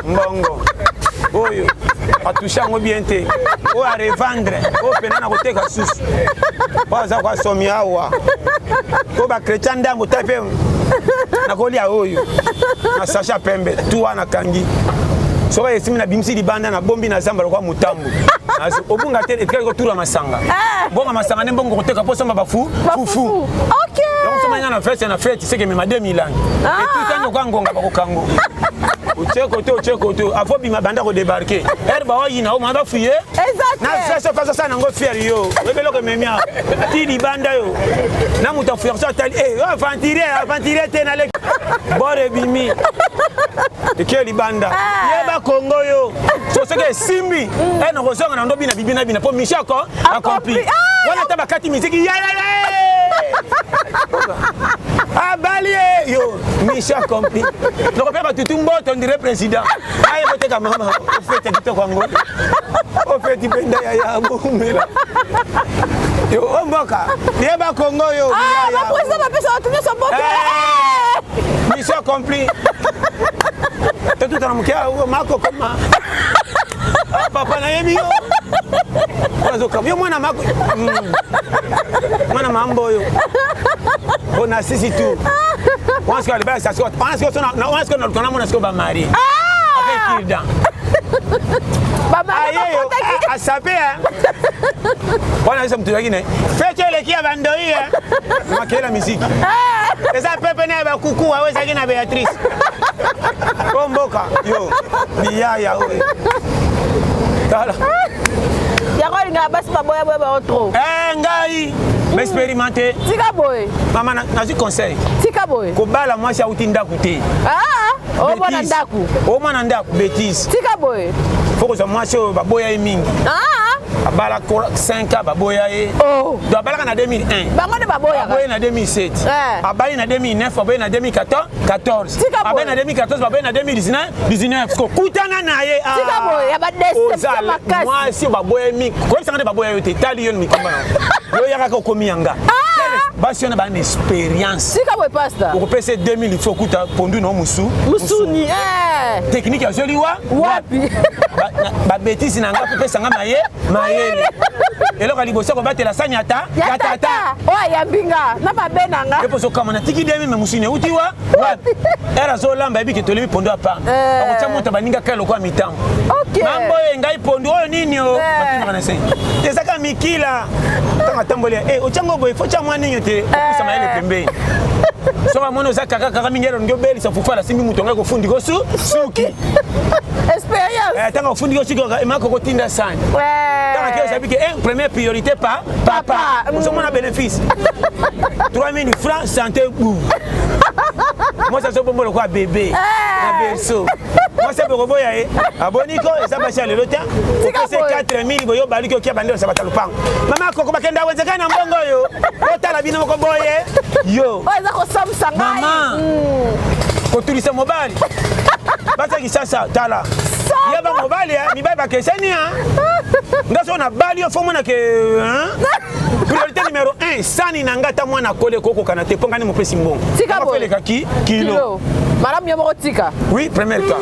mbongo oyo atushe yango bien te oyo arevendre oyo pena na koteka susu oyo aza koasomi awa oyo bakretien ndambo ta mpe nakolia oyo na sachet ya pembe tu wana kangi Soki esimi na bimisi libanda na bombi na zamba lokwa mutambu. Obunga te etikali kotura masanga. Ah. Mbongo masanga nde mbongo koteka mpo osomba bafu fufu. Ok. Donc soma nga na fête na fête c'est que mema 2000 ans. Ah. Et tout temps kwa ngonga bakokango. Otie kote otie kote afo bima banda ko débarquer. Er ba oyina o manda fuye. Exact. Na fesse face ça nango fier yo. Oyebelo ko memia. Ti libanda yo. Na mutu afuya so atali eh aventurier aventurier te na le bor ebimi. Eke libanda. Ah. Yeba Congo yo. So soki esimbi eh nakozonga na ndo bina bibina bina po mission ako accompli. Ah. Wana ata bakati miziki ya ya ya. Abali ye yo mission accompli. Nakopea batutu mbote on dirait président. Aye koteka mama ofete kitoko yango. Ofeti benda ya ya bomela. Yo o mboka yeba Congo yo. Ah, ya, ya. ba président bapesa bato nyonso mbote. Eh, mission accomplie. Totutana moke mako koma. Ah, papa nayebi yo. Azoka yo mwana mako. Mwana mambo oyo. Bona sisi tu. Wana sikoyo libala sasiko. Wana sikoyo sona wana sikoyo na mona sikoyo ba mari. Avec Kirdan. Ba mari Ayeyo bakotaki. asape hein. Wana yesa mutu yaki ne. Fete eleki ya bandoi hein. Makela musique. Eza pepe na bakuku awe ezalaki na Beatrice. O mboka yo biyaya oyo. Tala. Yango alingaka basi baboya boya bango trop. Eh ngai m'expérimenter. Tika boye. Mama nazwi conseil. Tika boye. Kobala mwasi auti ndako te. Ah, omwana Bêtise. ndako. Omwana ndako bêtise. Tika boye. Faut kozwa mwasi oyo baboya ye mingi. Ah, Abala 5 ans baboya ye. oh. Donc abalaka na 2001. Bango nde baboyaka. Aboye na 2007. Eh. Abali na 2009, aboye na 2014. 14. Tika boye. Aboye na 2014, baboye na 2019, 19. Kokutana na ye. ah. Tika boye, ya ba déception Oza makasi. Mwasi baboya ye mingi. Koyebisanga nde baboya yo te. Tali yo na mikomba na yo. Yo yakaka okomi yanga. Basi wana bana na expérience. Tika boye pasteur. Okopesa ye 2000 il faut okuta pondu na yo mosu. Musuni eh. Technique azoli wa Wapi? Babétise na nga kopesa nga maye mayele. Eloko ya liboso kobatela sani ata Ya tata. Oyo ayambi nga na mabe na nga. Epo sokama natiki demi me musuni euti wa wapi? Ere azolamba yebi ke tolemi pondo ya pamba. Eh. Akotya moto baninga kaka lokola mitambo. Ok. Mambo oyo ngai pondu oyo nini o? Eh. Batunaka na se. Ezaka mikila. Ntango atamboli eh otyango boye fo tya mwa nini te opesa mayele pembeni. Soki amoni oza kaka kaka mingi ere olingi obelisa fufu alasimbi moto ngai kofundi ko su suki. Expérience. Eh, ntango ofundi ko suki emaka kotinda sani. Ouais. Ntango ake ozabi ke eh, première priorité pa papa. Papa, mm. Ozomona bénéfice. 3000 francs santé bu. Mwasi azobomba lokola bébé na berceau. Mwasi ape koboya ye aboni ko eza basi ya lelo te. Tika Opesi boye. 4000 boye obaluki okia bande osabata lupango. Mama koko bakenda wenze kaka na mbongo oyo. Otala bino moko boye yo. Oyo eza kosambisa ngai. Mama. Kotulisa mobali. Basi ya Kinshasa tala. Yeba mobali eh, mibali bakeseni hein. Nga soki nabali yo fo mona ke hein? Priorité numéro 1 sani na nga ata mwana akoli ekokokana te mpo nga nde mopesi mbongo. Tika Nga boye. feleka ki kilo. Kilo. Malamu yo moko tika. Oui, premier cas.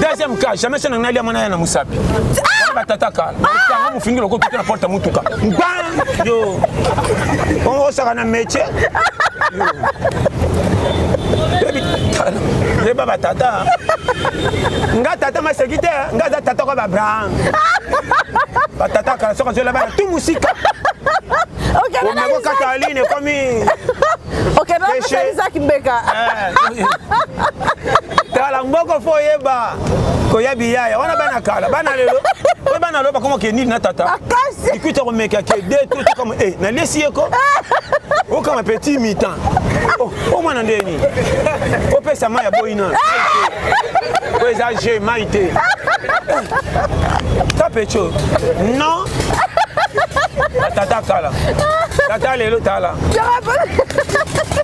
Deuxième cas, jamais soki na nalia mwana ya na musapi. Wana batata kala. Kanga mofingi loko tutu na porte ya mutuka. Ngba yo. Osaka na métier. Yo. Yebi tala. Yeba batata. Nga tata maseki te, nga aza tata kwa ba Abraham. Batata kala soki azola bana tu musika. Okende na Omeko Isaac. kata aline ekomi Okende na Péché. pesa Isaac Mbeka. Eh. Tala mboko fo oyeba koya biyaya wana bana kala bana lelo oyo bana lelo bakoma ke nini na tata Makasi. likuta komeka ke de to to kama eh nalesi ye ko okama petit mi-temps oh o mwana nde nini opesa mai ya boyi nano oyo eza jeu mai te ta pecho non tata kala tata lelo tala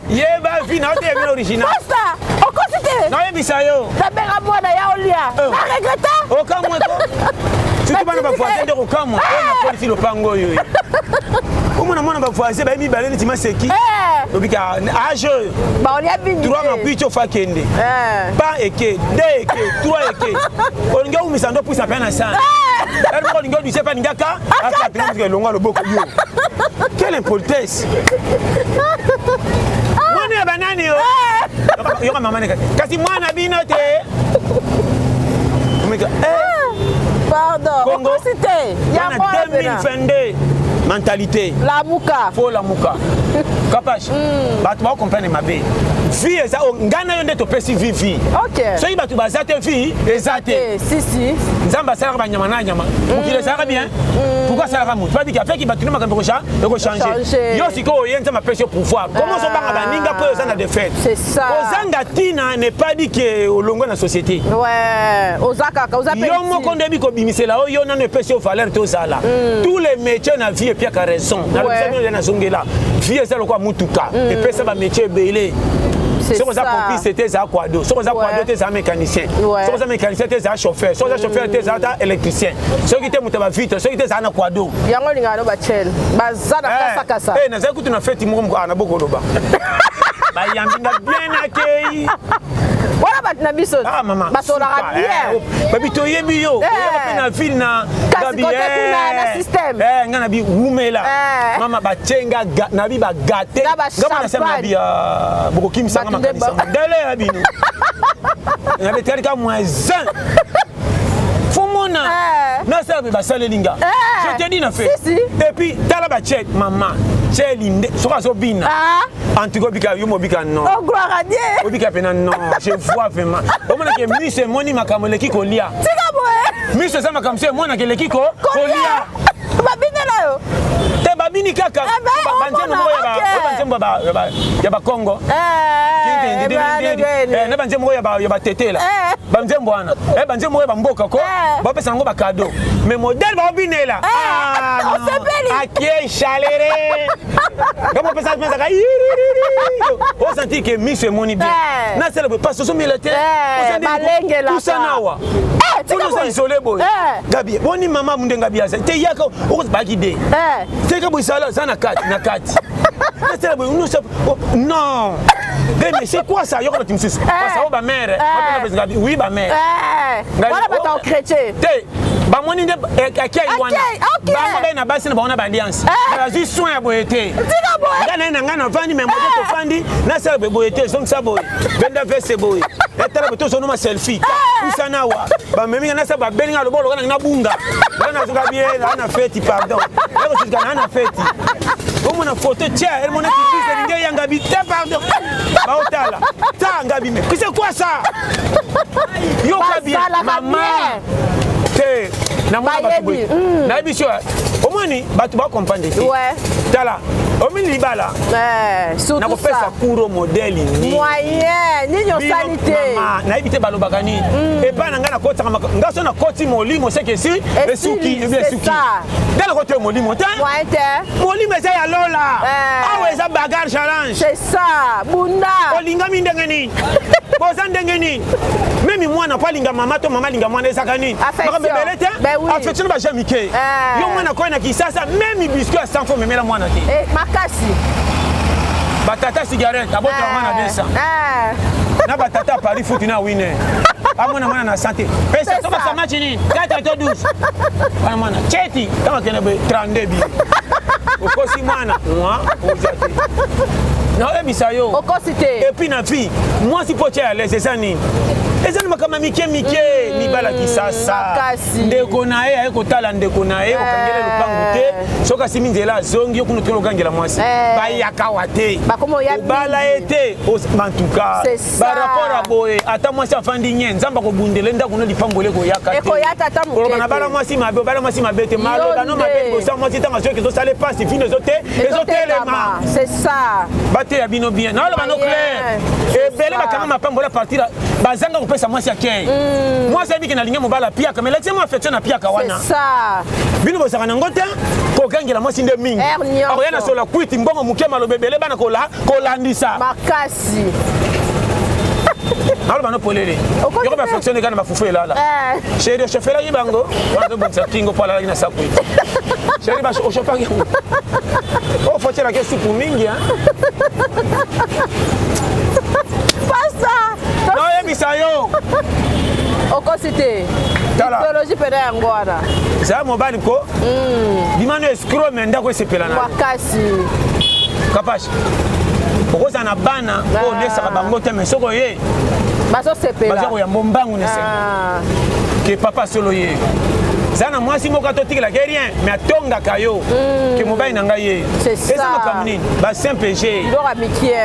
yeba vi na yo te yebino original Pasta, okosi te. Nayebisa yo. Nabenga mwana ya olia. Oh. Na regretta. Okamwe ko. Surtout bana bavoisin nde kokamwa. Oyo nakolisi lopango oyo. Omona mwana bavoisin baye mibale neti maseki. Eh. Obika age oyo. Baolia mingi. Trois te. makwiti ofa kende. Eh. Ba eke, deux eke, trois eke. Olingi owumisa ndo pusa pe na sani. Ere moko olingi oduse pe alingi aka akatela motuka elongwa loboko yo. Quelle impolitesse. Mwana ya banani yo. Yoka mama ne kasi mwana bino te. Omeka eh! Pardon, Congo. okosi te. Wana Yango wana pena. 2022 mentalité. Lamuka. Fo lamuka. Kapash. Bato ba comprendre mabe. Vie eza o ngai na yo nde topesi vie vie. Ok. Soki bato baza te vie eza te. Eh, si si. Nzambe asalaka banyama na nyama. Mokili ezalaka bien. Pourquoi asalaka moto? Babiki afeki bato nde makambo ekochange. Ekochange. Yo sikoyo oye Nzambe apesi yo pouvoir. Comment ozobanga baninga mpo oza na défaite? C'est ça. Kozanga ntina n'est pas dit que olongwe na société. Ouais, oza kaka, oza pe Yo moko nde oyebi kobimisela oyo yo nano epesi yo valeur tozala. Tous les métiers na vie epiaka raison. Nalobisa bino nde nazongela. Vie eza lokola mutuka. Epesa ba métier ebele. C'est Soki oza ça. pompiste te ezala quado, soki oza quado te ezala mécanicien, soki oza mécanicien te ezala chauffeur, soki oza chauffeur te ezala ta électricien, soki te moto ya bavitre, soki te ezala na quado. Yango olingaka no bachel baza na kasakasa. Eh, nazali kutu na feti moko moko na bokoloba bayambi nga bien akei wana bato na biso ah, mama basolaka bien eh, babi toyebi yo Eh. oyeba mpe na ville na Kasi Gabi, kote eh. kuna na système. Eh, nga na bi wumela Eh. mama batie nga na bi bagate Na ba nga mona sema na bi ah, bokokimisa nga Bato nde makanisa ndele ya bino na betikali ka moins 1 fomona Eh. nasala mpe basaleli nga Eh. je te dis na fait Si, si. et puis tala batie mama tieli nde soki azobina Ah. en tout cas obika yo mobika non Oh, gloire à Dieu. obika mpena non je vois vraiment omonake miso emoni makambo eleki kolia Tika boye. miso eza makambo so emonaka eleki kolia Babinela yo. te babini kaka Eh ben, banzembo omona, moko ok. banzembo ya bakongo Eh, bene, bene. na banzembo oyo ya batetela Eh. banzembo wana Eh, banzembo oyo ya bamboka ko Eh. bapesa yango bakado mais modele baobinela Eh, osepeli. akie chalere ngambo opesa pesaka osanti ke miso emoni bien Eh. nasala boye pasi ozomela te Eh, balengelaka. tusana awa Eh, tika mpona oza boye. isole boye Eh. gabi boni mama munde gabi aza te yaka okozbaki de Eh. teka boye sala aza na kati na kati nasala boye oh, non mais c'est quoi ça yoka bato mosusu parce oyo bamare gabi oui bamare Eh. Wana bato ya chrétien. te bamoni nde akei wana Akei, ok. bango baye na basi na bango na baalliance Eh. bazwi soin ya boye te Tika boye. nga naye na ngai navandi me moto tofandi nasala boye boye te zongisa boye benda veste boye etala boye tozonoma selfie pusana awa bamemi nga nasala babeli nga lobo loka nangi nabunga nga nazoka bie naa na feti pardon nakosuka naa na feti omona foto tia elemona kibise elingi eyanga bi te pardon baotala ta nga bime c'est quoi ça yoka bien Basalaka mama bien. te namona bato boye Bayebi, mm. nayebi so omoni bato bakomprendre te Ouais. tala omini libala Eh, surtout nakopesa ça. kuro modele nini Moyen, nini osali te. Mama, nayebi te balobaka nini epai na ngai nakotisaka ngai so nakoti molimo seke esi esuki ebi c'est esuki ça. ngai nakoti oyo molimo te Moyen te. molimo eza ya lola Eh. awa eza bagarre challenge C'est ça. Bunda. olingami ndenge nini boza ndenge nini memi mwana po alinga mama to mama alinga mwana ezaka nini Affection. makambo ebele te Ben oui. affection na baja mike Eh. yo mwana koye na kisasa memi biscuit ya 100 fo memela mwana te Eh, makasi. batata cigarette abotaka mwana 200 Eh. na batata ya paris futi na wine amona mwana na sante pesa C'est tobakisa ça. match nini 4 to 12 wana mwana cheti ntango akende boye 32 bi okosi mwana mwa oza te naoyebisa yo Okosi te. epuis na vie mwasi mpo tia ya lese eza nini eza na makambo ya mike mike mibala kisasa makasi. ndeko na ye aye kotala ndeko na ye okangela lopangu te soki asimi nzela azongi yo kuna otikala okangela mwasi Eh. bayaka wa te Bakoma oya obala ye te bantuka C'est ça. barapport ya boye ata mwasi afandi nye nzambe akobundele ndako no lipamboli ekoyaka te Ekoyaka ata moke koloba na te. bala mwasi mabe obala mwasi mabe te maloba no mabe nde. liboso ya mwasi ntango azoki ezosala epasi vino ezote ezotelema C'est ça. bateya bino bien naoloba no Moyen. clair C'est ebele ça. bakanga mapambola partir bazanga kopesa mwasi akei mwasi ayebiki nalingi mobala piaka mais lakisi mwa affection na piaka wana C'est ça. bino bozalaka nango te kokangela mwasi nde mingi Air nyonso. akoya na sola kwiti mbongo moke maloba ebele bana kolandisa Makasi. naloba no polele Okoki yoko te. baaffection eka na bafufu elala Eh. sheri oshofelaki bango wana tobongisa kingo mpo alalaki na sakwiti sheri oshofaki yango ofotielaki supu mingi hein. Pasta. naoyebisa yo Okosi te. Tala. Idéologie pena yango wana. zala mobali ko bimano escro me ndako esepela na yo. Makasi. kapashi okozala na bana oyo olesaka bango te me soki oye Bazosepela. baza koyamba mbangu na esengo Ah. Ke papa solo ye za na mwasi moko atotikelaka ye rien, mais atongaka yo ke mobali na ngai ye. Eza makambo nini? Basimple g,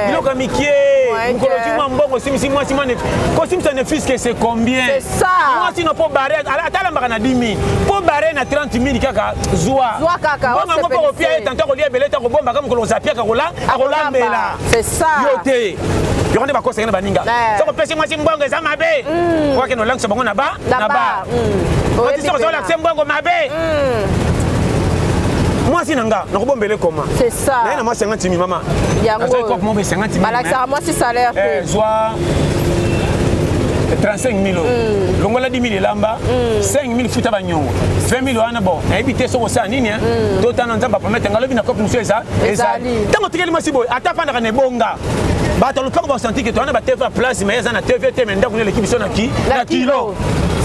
biloko ya mikie. Mokolo ozwi mwa mbongo, osimbisi mwasi mwa, kosimbisa ne fût-ce que c'est combien? Mwasi no, mpo bare ata alambaka na 10 000, mpo bare na 30 000 kaka, zwa mbongo yango mpo kopia ye. Tanto akolia ebele te, akobombaka, mokolo ozapiaka akolambela yo te. Yoko nde bakosaki na baninga. Soki opesi mwasi mbongo, eza mabe. Okakende olangisa bango na ba na ba mwasi. Soki ozolakisa mbongo mabe, mwasi na nga nakobombela ekoma naye na mwasi 50 mille. Mama, nazwaki cope moko 50 mille. Balakisaka mwasi salaire te. Zwa 35 000, longola 10 000 elamba, 5 000 futa banyongo, 20 000 wana. Bon, nayebi te soki osala nini. Totana, Nzambe apermettre nga lobi na cope mosusu eza. Ezali ntango otikeli mwasi boye, ata afandaka na ebonga, bato lopango basanti ke towana ba TV ya place, mais eza na TV te, mais ndako eleki biso na kilo.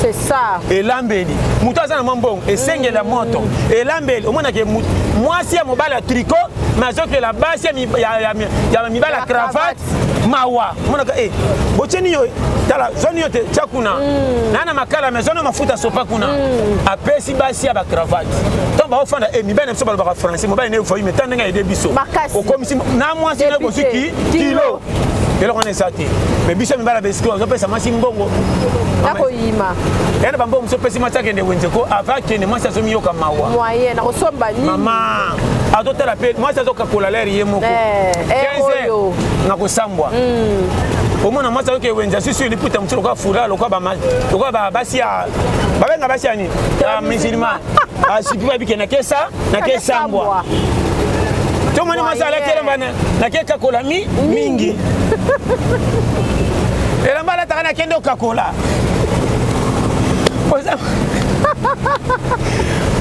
C'est ça. Elambeli, moto aza na mwa mbongo, esengela moto elambeli. Omonake mwasi ya mobali ya tricot, mais azokela basi ya mibali ya cravate. Mawa, omonaka e botieni yo, tala zoni yo te, tia kuna na makala, mais zoni mafuta sopa kuna. Apesi basi ya bacravate, ntango baofanda e mibali na biso balobaka français, mobali na evoyi, mais ta ndenge ayede biso, okomisi na mwasi na bozwi kilo. Eloko wana eza te, mais biso mibali ya besiko azopesa mwasi mbongo. Nakoyima. Ya na bambongo mosu, opesi mwasi, akende wenze ko ava akende, mwasi azomiyoka mawa. Moyen nakosomba nini? Mama azotala mpe mwasi azokakola lere ye moko 15 oyo nakosambwa. Omona mwasi azoke wenze, asusu liputa mosusu lokola fura, lokola basi ya babenga basi ya nini, ya musulman, asipi babike nakesa nakesambwa. Tomoni mwasi alati elamba nakekakola mi mingi, elamba alataka nakende okakola.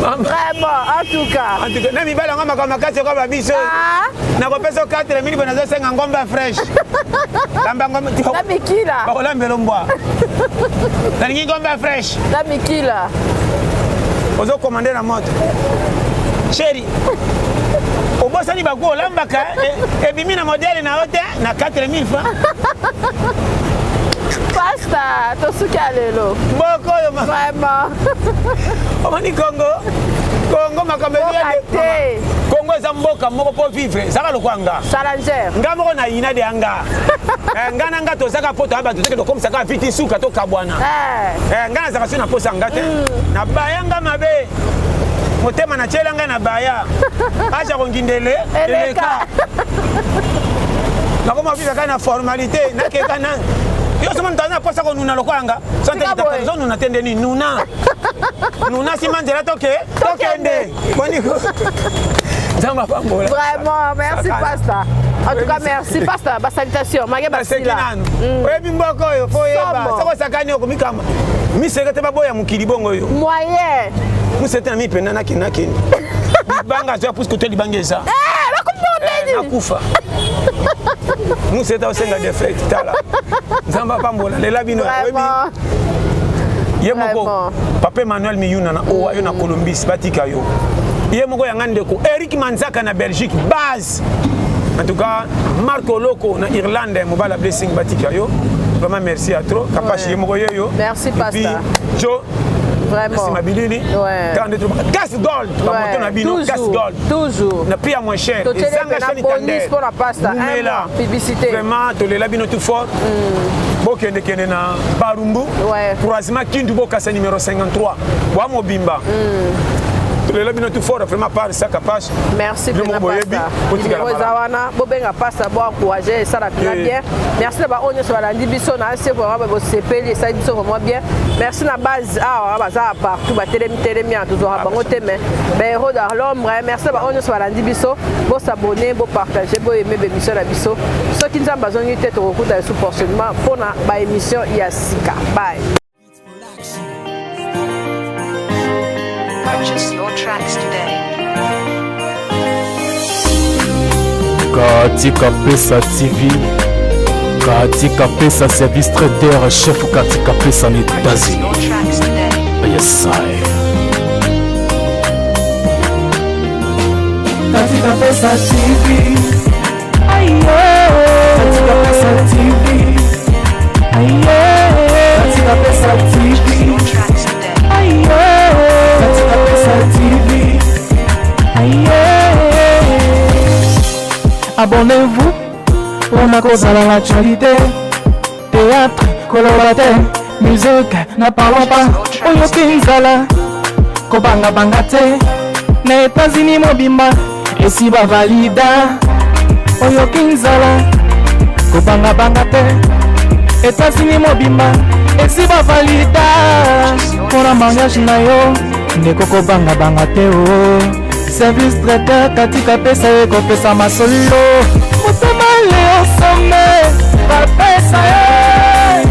Vraiment, en tout cas. En tout cas, na mibali yango makambo makasi ekoa babiso. Nakopesa 4 mille bo, nazosenga ngomba fraîche, lamba ngomba. Na mikila. Bakolambela mbwa, nalingi ngomba fraîche. Na mikila. Ozokomande na moto, chéri, obosani baku olambaka, ebimi na modèle na yo te na 4000 francs. Pasta, tosuki ya lelo. Mboko oyo. Vraiment. Omoni Kongo, Kongo makambo te. Kongo eza mboka moko mpo vivre ezaka lokwa nga. Challenger. Nga moko na yina de ya nga. Nga na nga tozaka mpo toya bato teke, tokomisaka viti suka tokabwana. Nga nazalaka so na posa nga te, na baya nga mabe, motema natiela ngai na baya aja kongindele eleka. Nakoma vivre kaka na formalité, nakeka na yo somo moto aza na posa konuna lokola nga. Ozonuna te ndeni nuna nuna nsima nzela toke tokende boniko. Nzambe apambola. Vraiment, merci pasta. En tout cas, merci pasta. Ba salutation make basila. Nanu oyebi mboka oyo, fo oyeba soki osakani okomikama miseke te, baboya mokili bongo oyo. Moyen. Musete na mi pena nakende nakende libanga azwa puisque to libanga eza. Nakufa musete osenga defete. Tala, Nzambe apambola lela bino. Oyebi ye moko papa Emmanuel Miyuna na owa yo na Columbus, batika yo ye moko yanga ndeko Eric Manzaka na Belgique base. En tout cas, Marc Oloko na Irlande, mobala Blessing, batika yo. Vraiment merci à trop Kapashi, ye moko yeyo. Merci pasta. Jo. Vraiment. Nsima bilili. Kaka nde Gas Gold, bamoto na bino Gas Gold. Toujours. Na prix ya moins cher, ezanga chaîne. Bonus pour la pasta. Mela. Publicité. Vraiment tolela bino tout fort. Bokendekende na Barumbu, croisement Kindu Bokasa numéro 53, bwa mobimba. Tolela bino tout fort vraiment par ça Kapache. Merci pena pasta. Numéro eza wana, bobenga pasta, bo encourager, esala pena bien. Merci na baoyo nyonso balandi biso na ase, vraiment bosepeli, esali biso vraiment bien. Merci na base awa baza partout, batelemi telemi awa, tozwaka bango te, mais bahéros dans l'ombre. Merci na baoyo nyonso balandi biso, bosabonner, bopartager, boaimer bémission na biso. Soki Nzambe azongi te, tokokuta lisusu prochainement mpona baémission ya sika. Bye. Purchase your tracks today. Katika Pesa TV, Katika Pesa service traiteur, chef Katika Pesa na Purchase your États-Unis. tracks today. Yes, I. Katika Pesa TV. Katika Pesa TV. Katika Pesa Purchase TV. your tracks today. Abonnez-vous mpona kozala na actualité. Théâtre koloba te, musique na parlons pas. Oyoki nzala, kobangabanga te, na États-Unis mobimba esi bavalida. Oyoki nzala, kobangabanga te, États-Unis mobimba esi bavalida. Mpona mariage na yo, ndeko, kobangabanga te o. Service traiteur katika pesa ye kopesa masolo. Motema leosome bapesa ye.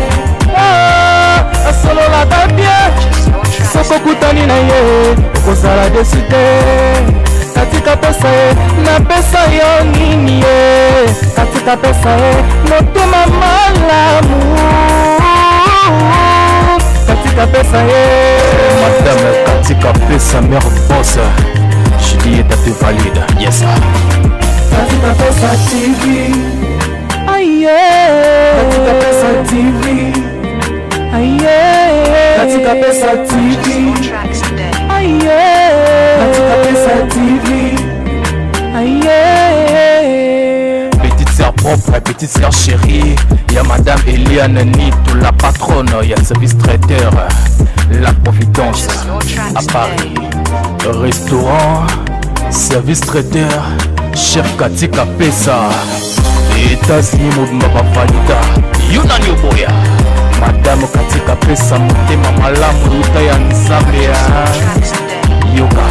Ah, asololaka bien. Soki okutani na ye, okozala déçu te. Katika pesa ye, napesa yo nini ye? Katika pesa ye, motema malamu. Katika pesa ye. Madame Katika Pesa, mère boss, Juliette te valide, yes. Katika Pesa TV. Aye. Katika Pesa TV. Aye. Katika Pesa TV. Your tracks today. Aye. Katika Pesa TV. Aye. Petite sœur propre, petite sœur chérie, il y a Madame Eliane Nito, la patronne, il y a service traiteur, La Providence, à Paris. Restaurant, service traiteur, chef Katika Pesa. États-Unis mobimba bavalida, yo nani oboya? Madame Katika Pesa, motema malamu, luta ya Nzambe ya. Tracks today. Yoka.